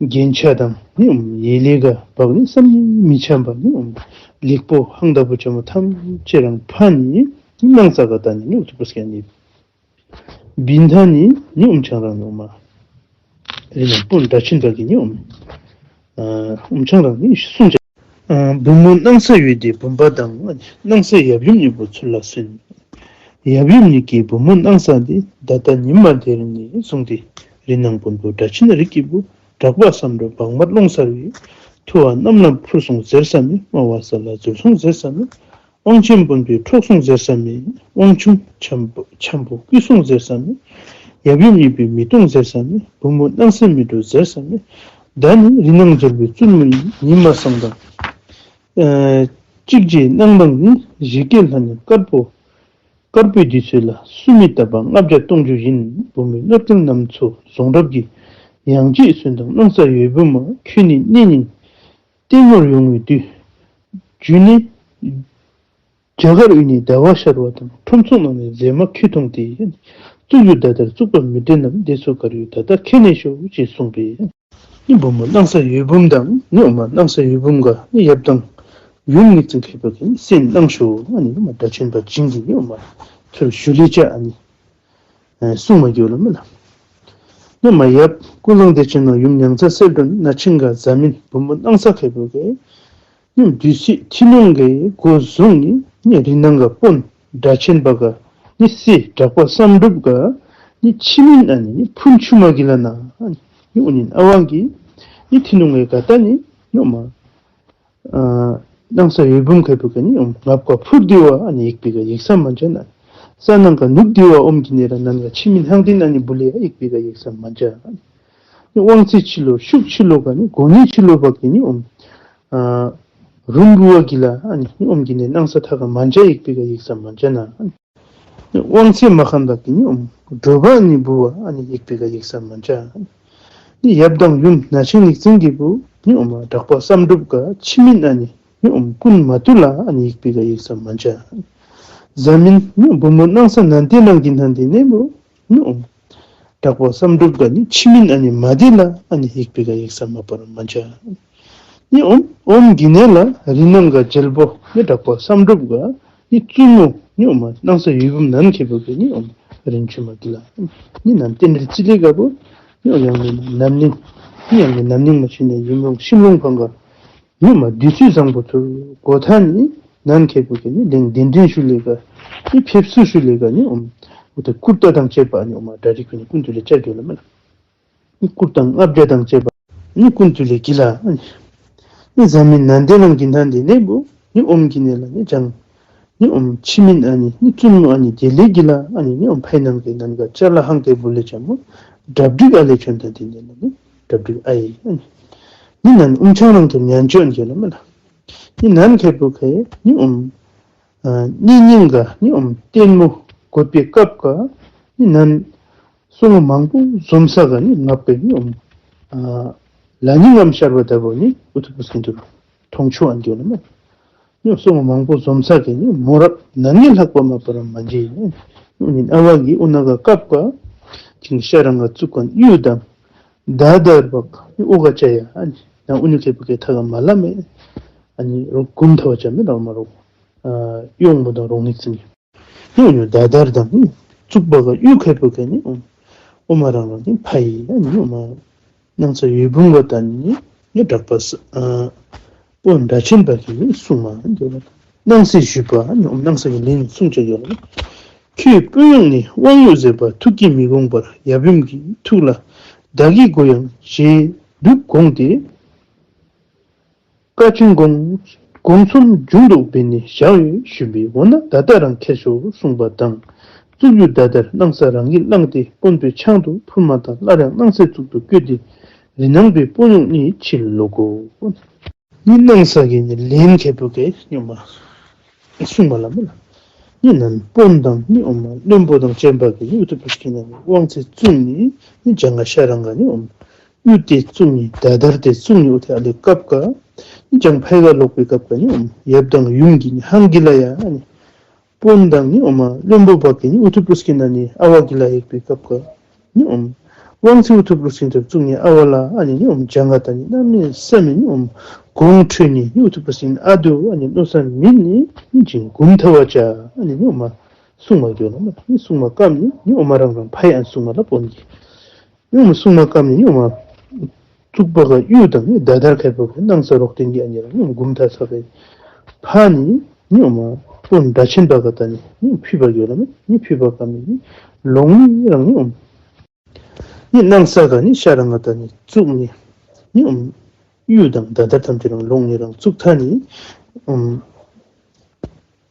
རྒྱན་ཆ་དང་ཉི་ཨོམ་ཡེ་ལེ་ག་བག་ཉི་བསམ་མི་ཆམ་པ་ཉི་ཨོམ་ལེགས་པོ་ཧང་ད་བོ་ཆ་མོ་ཐམས་ཅད་རང་ཕན་ནི་ཉི་སྣང་ས་ག་ད་ནི་ཉི་ཨོམ་ཏི་པུ་སྐྱིན་ནི། བིན་ཐ་ནི་ཉི་ཨོམ་ཆང་རང་ཉི་ཨོམ་མ། རི་ནང་དཔོན་སྒྲ་ཆེན་དག་གི་ཉི་ཨོམ། ཨ་ཨོམ་ཆང་རང་ཉི་གསུང་ཆ། ཨ་བུ་མོ་སྣང་ས་ཡོད་དེ་བུམ་པ་དང་སྣང་ས་ཡབ་ཡུམ་གཉིས་པོ་ཚུར་ལ་གསོན། ཡབ་ཡུམ་གཉིས་ཀྱིས་བུ་མོ་སྣང་ས་དེ་ད་ལྟ་ཉི་མ་དེར་ནི་བཟུང་སྟེ་རི་ནང་དཔོན་པོ་སྒྲ་ཆེན་རིགས་ཀྱི་བུ་གྲགས་པ་བསམ་འགྲུབ་བག་མར་ལོང་སར་བའི་ཐུ་བ་གནམ་ལ་འཕུར་སོང་ཟེར་ས་མེད། དམའ་བ་ས་ལ་འཛུལ་སོང་ཟེར་ས་མེད། དབང་ཆེན་དཔོན་པོས་འཕྲོག་སོང་ཟེར་ས་མེད། དབང་ཆུང་འཆམ་པོ་འཆམ་པོ་བརྐུས་སོང་ཟེར་ས་མེད། ཡབ་ཡུམ་གཉིས་པོས་མི་གཏོང་ཟེར་ས་མེད། བུ་མོ་སྣང་ས་མི་འགྲོ་ཟེར་ས་མེད། ད་ནི་རི་ནང་འཛོལ་བའི་བཙུན་མོ་ཡིན། ཉི་མ་སང་དང་ཨ་གཅིག་རྗེས་གནང་དང་ནི་ཞིག་སྐད་ལྷ་ནི་དཀར་པོ་དཀར་པོའི་དུས་ཚོད་ལ་སུ་མི་རྟག་པ་ལྔ་བརྒྱ་སྟོང་བཅུ་ཡིན། བུ་མོའི་ནོར་སྐལ་རྣམས་ཚུ་ཟོང་དྲབ་ཀྱི་ ཡང་རྗེས་གསོན་དང་སྣང་ས་འོད་འབུམ་མ། ཁྱོད་ནི་གནས་རྙིང་ལྟད་མོར་ཡོང་བའི་དུས། རྒྱུ་ནི་རྒྱ་གར་དབུས་ནས་ཟླ་བ་ཤར་བ་དང་། ཁྲོམ་ཚོགས་ནང་ནས་མཛེས་མ་ཁྱོད་མཐོང་སྟེ། གཙུག་གཡུ་ཟླ་ཟླར་བཙུགས་པ་མི་དྲན་ནམ། དེ་ཚོ་གར་ཡོད་ད་ལྟ་ཁྱེར་ནས་ཤོག་ཅེས་གསུངས་པས། ནི་བུམོ་སྣང་ས་འོད་འབུམ་དང་ནི་འོ་མ་སྣང་ས་འོད་འབུམ་ག་ནི་ཡབ་དང་ཡུམ་ཉིག་ཙིང་ཁེ་པོ་གིས་ནི་གསན་གནང་ཤོག། ཨ་ནི་འོ་མ་སྒྲ་ཆེན་པ་བྱིན་གྱིས་ནི་འོ་མ་ཐུགས་ཞུ་ལེ་ཅ་ཨ་ནི་ཨེ་གསུངས་མ་གི་ལོ་མེ་ལ། ནི་མ་ཡབ་ཀུན་བཟང་བདེ་ཆེན་དང་ཡུམ་མྱང་ཚ་གསལ་སྒྲོན་ནང་ཆེན་ག་ཟ་མིན་བུམོ་སྣང་ས་ཁེ་པོ་གིས་ནི་དུས་ཚོད་ཐི་ནོང་གི་འགོ་བཟུང་ནི་ནི་རི་ནང་ག་དཔོན་སྒྲ་ཆེན་པ་ག་ནི་སྲས་གྲགས་པ་བསམ་གྲུབ་ག་ནི་ཁྱིམ་ཨ་ནི་ནི་ཕུན་ཆུ་མ་གི་ལ་ན་ཨ་ནི་ནི་འུ་ནི་ཨ་ཝང་གི་ནི་ཐི་ནོང་གི་ག་ད་ནི་ནི་འོ་མ་ཨ་སྣང་ས་འོད་འབུམ་ཁེ་པོ་གིས་ནི་འོ་མ་ངག་པ་ཕུར་དི་བ་ཨ་ནི་ཡིག་པི་ག་ཡིག་ས་མ་འཇའ་ན། ས་ནང་ག་ནུབ་དི་བ་ཨོམ་གི་ནི་ར་ནང་ག་ཁྱིམ་ཧང་དི་ན་ནི་བུ་ལེ་ཡིག་པི་ག་ཡིག་ས་མ་འཇའ། ནི་དབང་ཚད་ཆི་ལོ་ཤུགས་ཆི་ལོ་ག་ནི་གོ་ནི་ཆི་ལོ་བ་གི་ནི་འོ་མ་ཨ་རུམ་བུ་བ་གི་ལ་ཨ་ནི་ནི་ཨོམ་གི་ནི་སྣང་ས་ཐ་ག་མ་འཇའ་ཡིག་པི་ག་ཡིག་ས་མ་འཇའ་ན། དབང་ཚད་མ་ཁན་པ་གི་ནི་འོ་མ་དྲོ་པ་ནི་བུ་བ་ཨ་ནི་ཡིག་པི་ག་ཡིག་ས་མ་འཇའ། ནི་ཡབ་དང་ཡུམ་ནང་ཆེན་ཉིག་ཙིང་གི་བུ་ནི་འོ་མ་གྲགས་པ་བསམ་གྲུབ་ག་ཁྱིམ་ཨ་ནི་ནི་འོ་མ་ཀུན་མ་ཏུ་ལ་ཨ་ནི་ཡིག་པི་ག་ཡིག་ས་མ་འཇའ། ཟ་མིན་ནི་བུམོ་སྣང་ས་ནན་ཏན་ནང་གི་ནང་དི་ནི་བུ་ནི་འོ་མ་གྲགས་པ་བསམ་གྲུབ་ག་ནི་ཁྱིམ་ཨ་ནི་མ་དི་ལ་ཨ་ནི་ཡིག་པི་ག་ཡིག་ས་མ་པ་ར་མ་འཇའ། ནི་ཨོམ་ཨོམ་གི་ནི་ལ་རི་ནང་ག་རྒྱལ་པོ་ནི་གྲགས་པ་བསམ་གྲུབ་ག་ནི་བཙུན་མོ་ནི་འོ་མ་སྣང་ས་འོད་འབུམ་ནན་ཁེ་པོ་གི་ནི་འོ་མ་རིན་ཆུ་མ་གི་ལ་ནི་ནན་ཏན་རི་ཙི་ལི་ག་བུ་ནི་འོ་ཡང་ནི་ནམ་ནིང་ནི་ཡང་ནི་ནམ་ནིང་མ་ཆུ་ནི་ཡུམ་རོང་ཤིམ་རོང་ཕང་ག་ནི་འོ་མ་དུས་ཚོད་བཟང་པོ་ཚུ་གོ་ཐ་ནི་ནན་ཁེ་པོ་གི་ནི་ལེང་གདན་འདྲེན་ཞུ་ལེ་ག་ནི་ཕེབས་བསུ་ཞུ་ལེ་ག་ནི་འོ་མ་འུ་ཐ་ཀུར་ཏ་དང་བཅས་པ་ནི་འོ་མ་གྲ་སྒྲིག་གི་ནི་ཀུན་ཏུ་ལེ་ཅ་གི་ལ་མེ་ལ། ནི་ཀུར་ཏ་ལྔ་བརྒྱ་དང་བཅས་པ་ནི་ཀུན་ཏུ་ལེ་གི་ལ། ནི་ཟ་མིན་ནན་ཏན་ནང་གི་ནང་དི་ནི་བུ་ནི་ཨོམ་གི་ནི་ལ་ནི་ཅང་ནི་འོ་མ་ཁྱིམ་ཨ་ནི་ནི་བཙུན་མོ་ཨ་ནི་དེ་ལེ་གི་ལ་ཨ་ནི་ནི་འོ་མ་ཕའི་ནང་གི་ནང་ག་ཅ་ལ་ཧང་ཏེ་བུ་ལེ་ཅ་མོ་གྲ་སྒྲིག་ཨ་ལེ་ཆོན་ད་དི་ནི་ལ་ནི་གྲ་སྒྲིག་ཨ་ཡི་ཨ་ནི་ནི་ནན་ཨུམ་ཆང་རང་ཐོབ་ཉན་ཆོན་གི་ལ་མེ་ལ། ནི་ནན་ཁེ་པོ་གི་ནི་འོ་མ་ཨ་གནས་རྙིང་ག་ནི་འོ་མ་ལྟད་མོ་གོད་པའི་སྐབས་ག་ནི་ནན་སོ་ངོ་མང་པོ་འཛོམས་ས་ག་ནི་ངག་པའི་ནི་འོ་མ་ཨ་ལ་ནི་ངམ་ཤར་བ་ད་བུ་ནི་འུ་ཐུ་པུ་སྐིན་དུ་མཐོང་ཆོ་ཨན་གི་ལ་མེ། ནི་སོ་ངོ་མང་པོ་འཛོམས་ས་ག་ནི་མོ་རབ་ནན་ནི་ལྷག་པ་མ་པ་ར་མ་འཇའ་ནི་ཨ་ཝ་གི་འུ་ན་ག་སྐབས་ག་ཅིང་ཤ་རང་ག་བཙུགས་ག་གཡུ་དང་ད་དར་བག་ནི་འུ་ག་ཅ་ཡ་ཨ་ནི་ན་འུ་ནི་ཁེ་པོ་གི་ཐ་ག་མ་ལ་མེ་ཨ་ནི་རོག་གུམ་ཐ་བ་ཅ་མེ་ལ་མ་རོག་ཨ་གཡོག་མོ་དང་རོག་ནིག་ཙིང་ནི་འོ་ཉོ་ད་དར་དང་ནི་བཙུགས་པ་ག་གཡུ་ཁེ་པོ་ག་ནི་འོ་མ་རང་རང་ནི་ཕ་ཡི་ཨ་ནི་འོ་མ་སྣང་ས་འོད་འབུམ་ག་ད་ནི་ནི་གྲགས་པ་ཨ་དཔོན་སྒྲ་ཆེན་པ་གི་ནི་གསུང་མ་འདི་ལ་སྣང་སྲིད་ཞུས་པ་ནི་འོ་མ་སྣང་ས་གི་ལན་གསུང་ཅ་ཡོད་ལ། ཁྱོད་དཔོན་གཡོག་ནི་དབང་ཡོད་མཛད་པ་ཐུགས་ཀྱིས་མི་དགོངས་པར་ཡབ་ཡུམ་གྱི་ཐུགས་ལ་བདག་གི་དགོས་ཡངས་ཞེ་སྡུག་དགོངས་ཏེ། བཀའ་ཆེན་དགོངས་དགོངས་ཚོམས་རྒྱུན་དུ་འབད་ནས་བཞག་ཡོད་ཞུས་པས། འོ་ན་ད་ལྟ་རང་ཁྱེར་ཤོག་གསུངས་པ་དང་། བཙུགས་ཡུལ་ད་ལྟར་སྣང་ས་རང་གིས་བླངས་ཏེ་དཔོན་པོའི་ཆང་དུ་ཕུར་མ་དང་སླར་ཡང་སྣང་སའི་གཙུག་ཏུ་བཀོད་དེ་རི་ནང་པའི་དཔོན་གཡོག་གཉིས་ཕྱིར་ལོག་གོ། ནི་སྣང་ས་གི་ནི་ལན་ཁེ་པོ་གི་ནི་འོ་མ་གསུང་མ་ལ་མེ་ལ། ནི་ནན་དཔོན་དང་ནི་འོ་མ་བློན་པོ་དང་བཅས་པ་གི་ནི་འུ་ཐུ་པུ་སྐིན་ནི་དབང་ཚད་བཙུགས་ནི་ནི་ཇང་ག་ཤ་རང་ག་ནི་འོ་མ་གཡུ་དེ་བཙུགས་ནི་ད་དར་དེ་བཙུགས་ནི་འུ་ཐེ་ཨ་ལེ་སྐབས་ག་ནི་ཇང་ཕའི་ག་ལོག་པའི་སྐབས་ག་ནི་འོ་མ་ཡབ་དང་ཡུམ་གྱི་ནི་ཧང་གི་ལ་ཡ་ཨ་ནི་དཔོན་དང་ནི་འོ་མ་བློན་པོ་བག་གི་ནི་འུ་ཐུ་པུ་སྐིན་ན་ནི་ཨ་ཝ་གི་ལ་ཡེག་པའི་སྐབས་ག་ནི་འོ་མ་དབང་ཚད་འུ་ཐུ་པུ་སྐིན་ཐབ་བཙུགས་ནི་ཨ་ཝ་ལ་ཨ་ནི་ནི་འོ་མ་ཇང་ག་ད་ནི་གནམ་མེད་ས་མེད་ནི་འོ་མ་དགོངས་ཁྲོལ་ནི་ནི་འུ་ཐུ་པུ་སྐིན་ཨ་དུ་ཨ་ནི་མནོ་བསམ་མེད་ནི་ནི་ཇིང་གུམ་ཐ་བ་ཅ་ཨ་ནི་ནི་འོ་མ་གསུང་མ་གི་ལ་མེ་ནི་གསུང་མ་སྐབས་ནི་ནི་འོ་མ་རང་རང་ཕའི་ཨན་གསུང་མ་ལ་དཔོན་གི་ནི་འོ་མ་གསུང་མ་སྐབས་ནི་ནི་འོ་མ་བཙུགས་པ་ག་གཡུ་དང་ནི་ད་དར་ཁེ་པོ་གི་སྣང་ས་རོག་སྟེང་གི་ཨ་ནི་རང་ནི་འོ་མ་གུམ་ཐ་ས་གི་ཕ་ནི་ནི་འོ་མ་དཔོན་སྒྲ་ཆེན་པ་ག་ད་ནི་ནི་ཕུད་པ་གི་ལ་མེ་ནི་ཕུད་པ་སྐབས་ནི་ནི་ལོང་ནི་རང་ནི་འོ་མ་ནི་སྣང་ས་ག་ནི་ཤ་རང་ག་ད་ནི་བཙུགས་ནི་ནི་འོ་མ་གཡུ་དང་ད་དར་ཐམས་ཅད་རང་ལོང་ནི་རང་བཙུགས་ཐ་ནི་འོ་མ་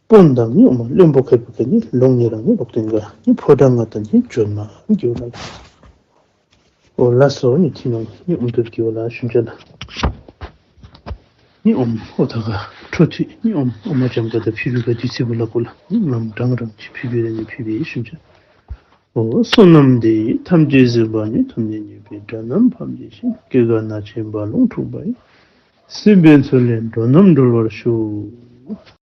དཔོན་དང་ནི་འོ་མ་བློན་པོ་ཁེ་པོ་གི་ནི་ལོང་ནི་རང་ནི་ལོག་སྟེང་ག་ནི་ཕོ་བྲང་ང་ད་ནི་བྱོན་མ་གི་ལ། འོ་ལགས་སོ་ནི་ཐི་ནོང་ནི་འོ་མ་དུར་གི་འོ་ལ་ཞུན་ཅ་ལ། ནི་འོ་མ་འོ་ཐ་ག་འཕྲོ་མཐུད་ནི་འོ་མ་འོ་མ་ཇམ་ག་ད་ཕུད་པའི་ག་དུས་ཚོད་བུ་ལ་གོ་ལ་ནི་ངམ་རང་རང་ཅིག་ཕུད་པའི་ར་ནི་ཕུད་པའི་ཞུན་ཅ། ཨོ་བསོད་ནམས་འདི་ཡིས་ཐམས་ཅད་གཟིགས་པ་ཉིད། ཐོབ་ནས་ཉེས་པའི་དགྲ་རྣམས་ཕམ་བྱས་ཤིང་། སྐྱེ་རྒ་ན་འཆིའི་རྦ་ཀློང་འཁྲུགས་པ་ཡི། སྲིད་པའི་མཚོ་ལས་འགྲོ་རྣམས་སྒྲོལ་བར་ཤོག།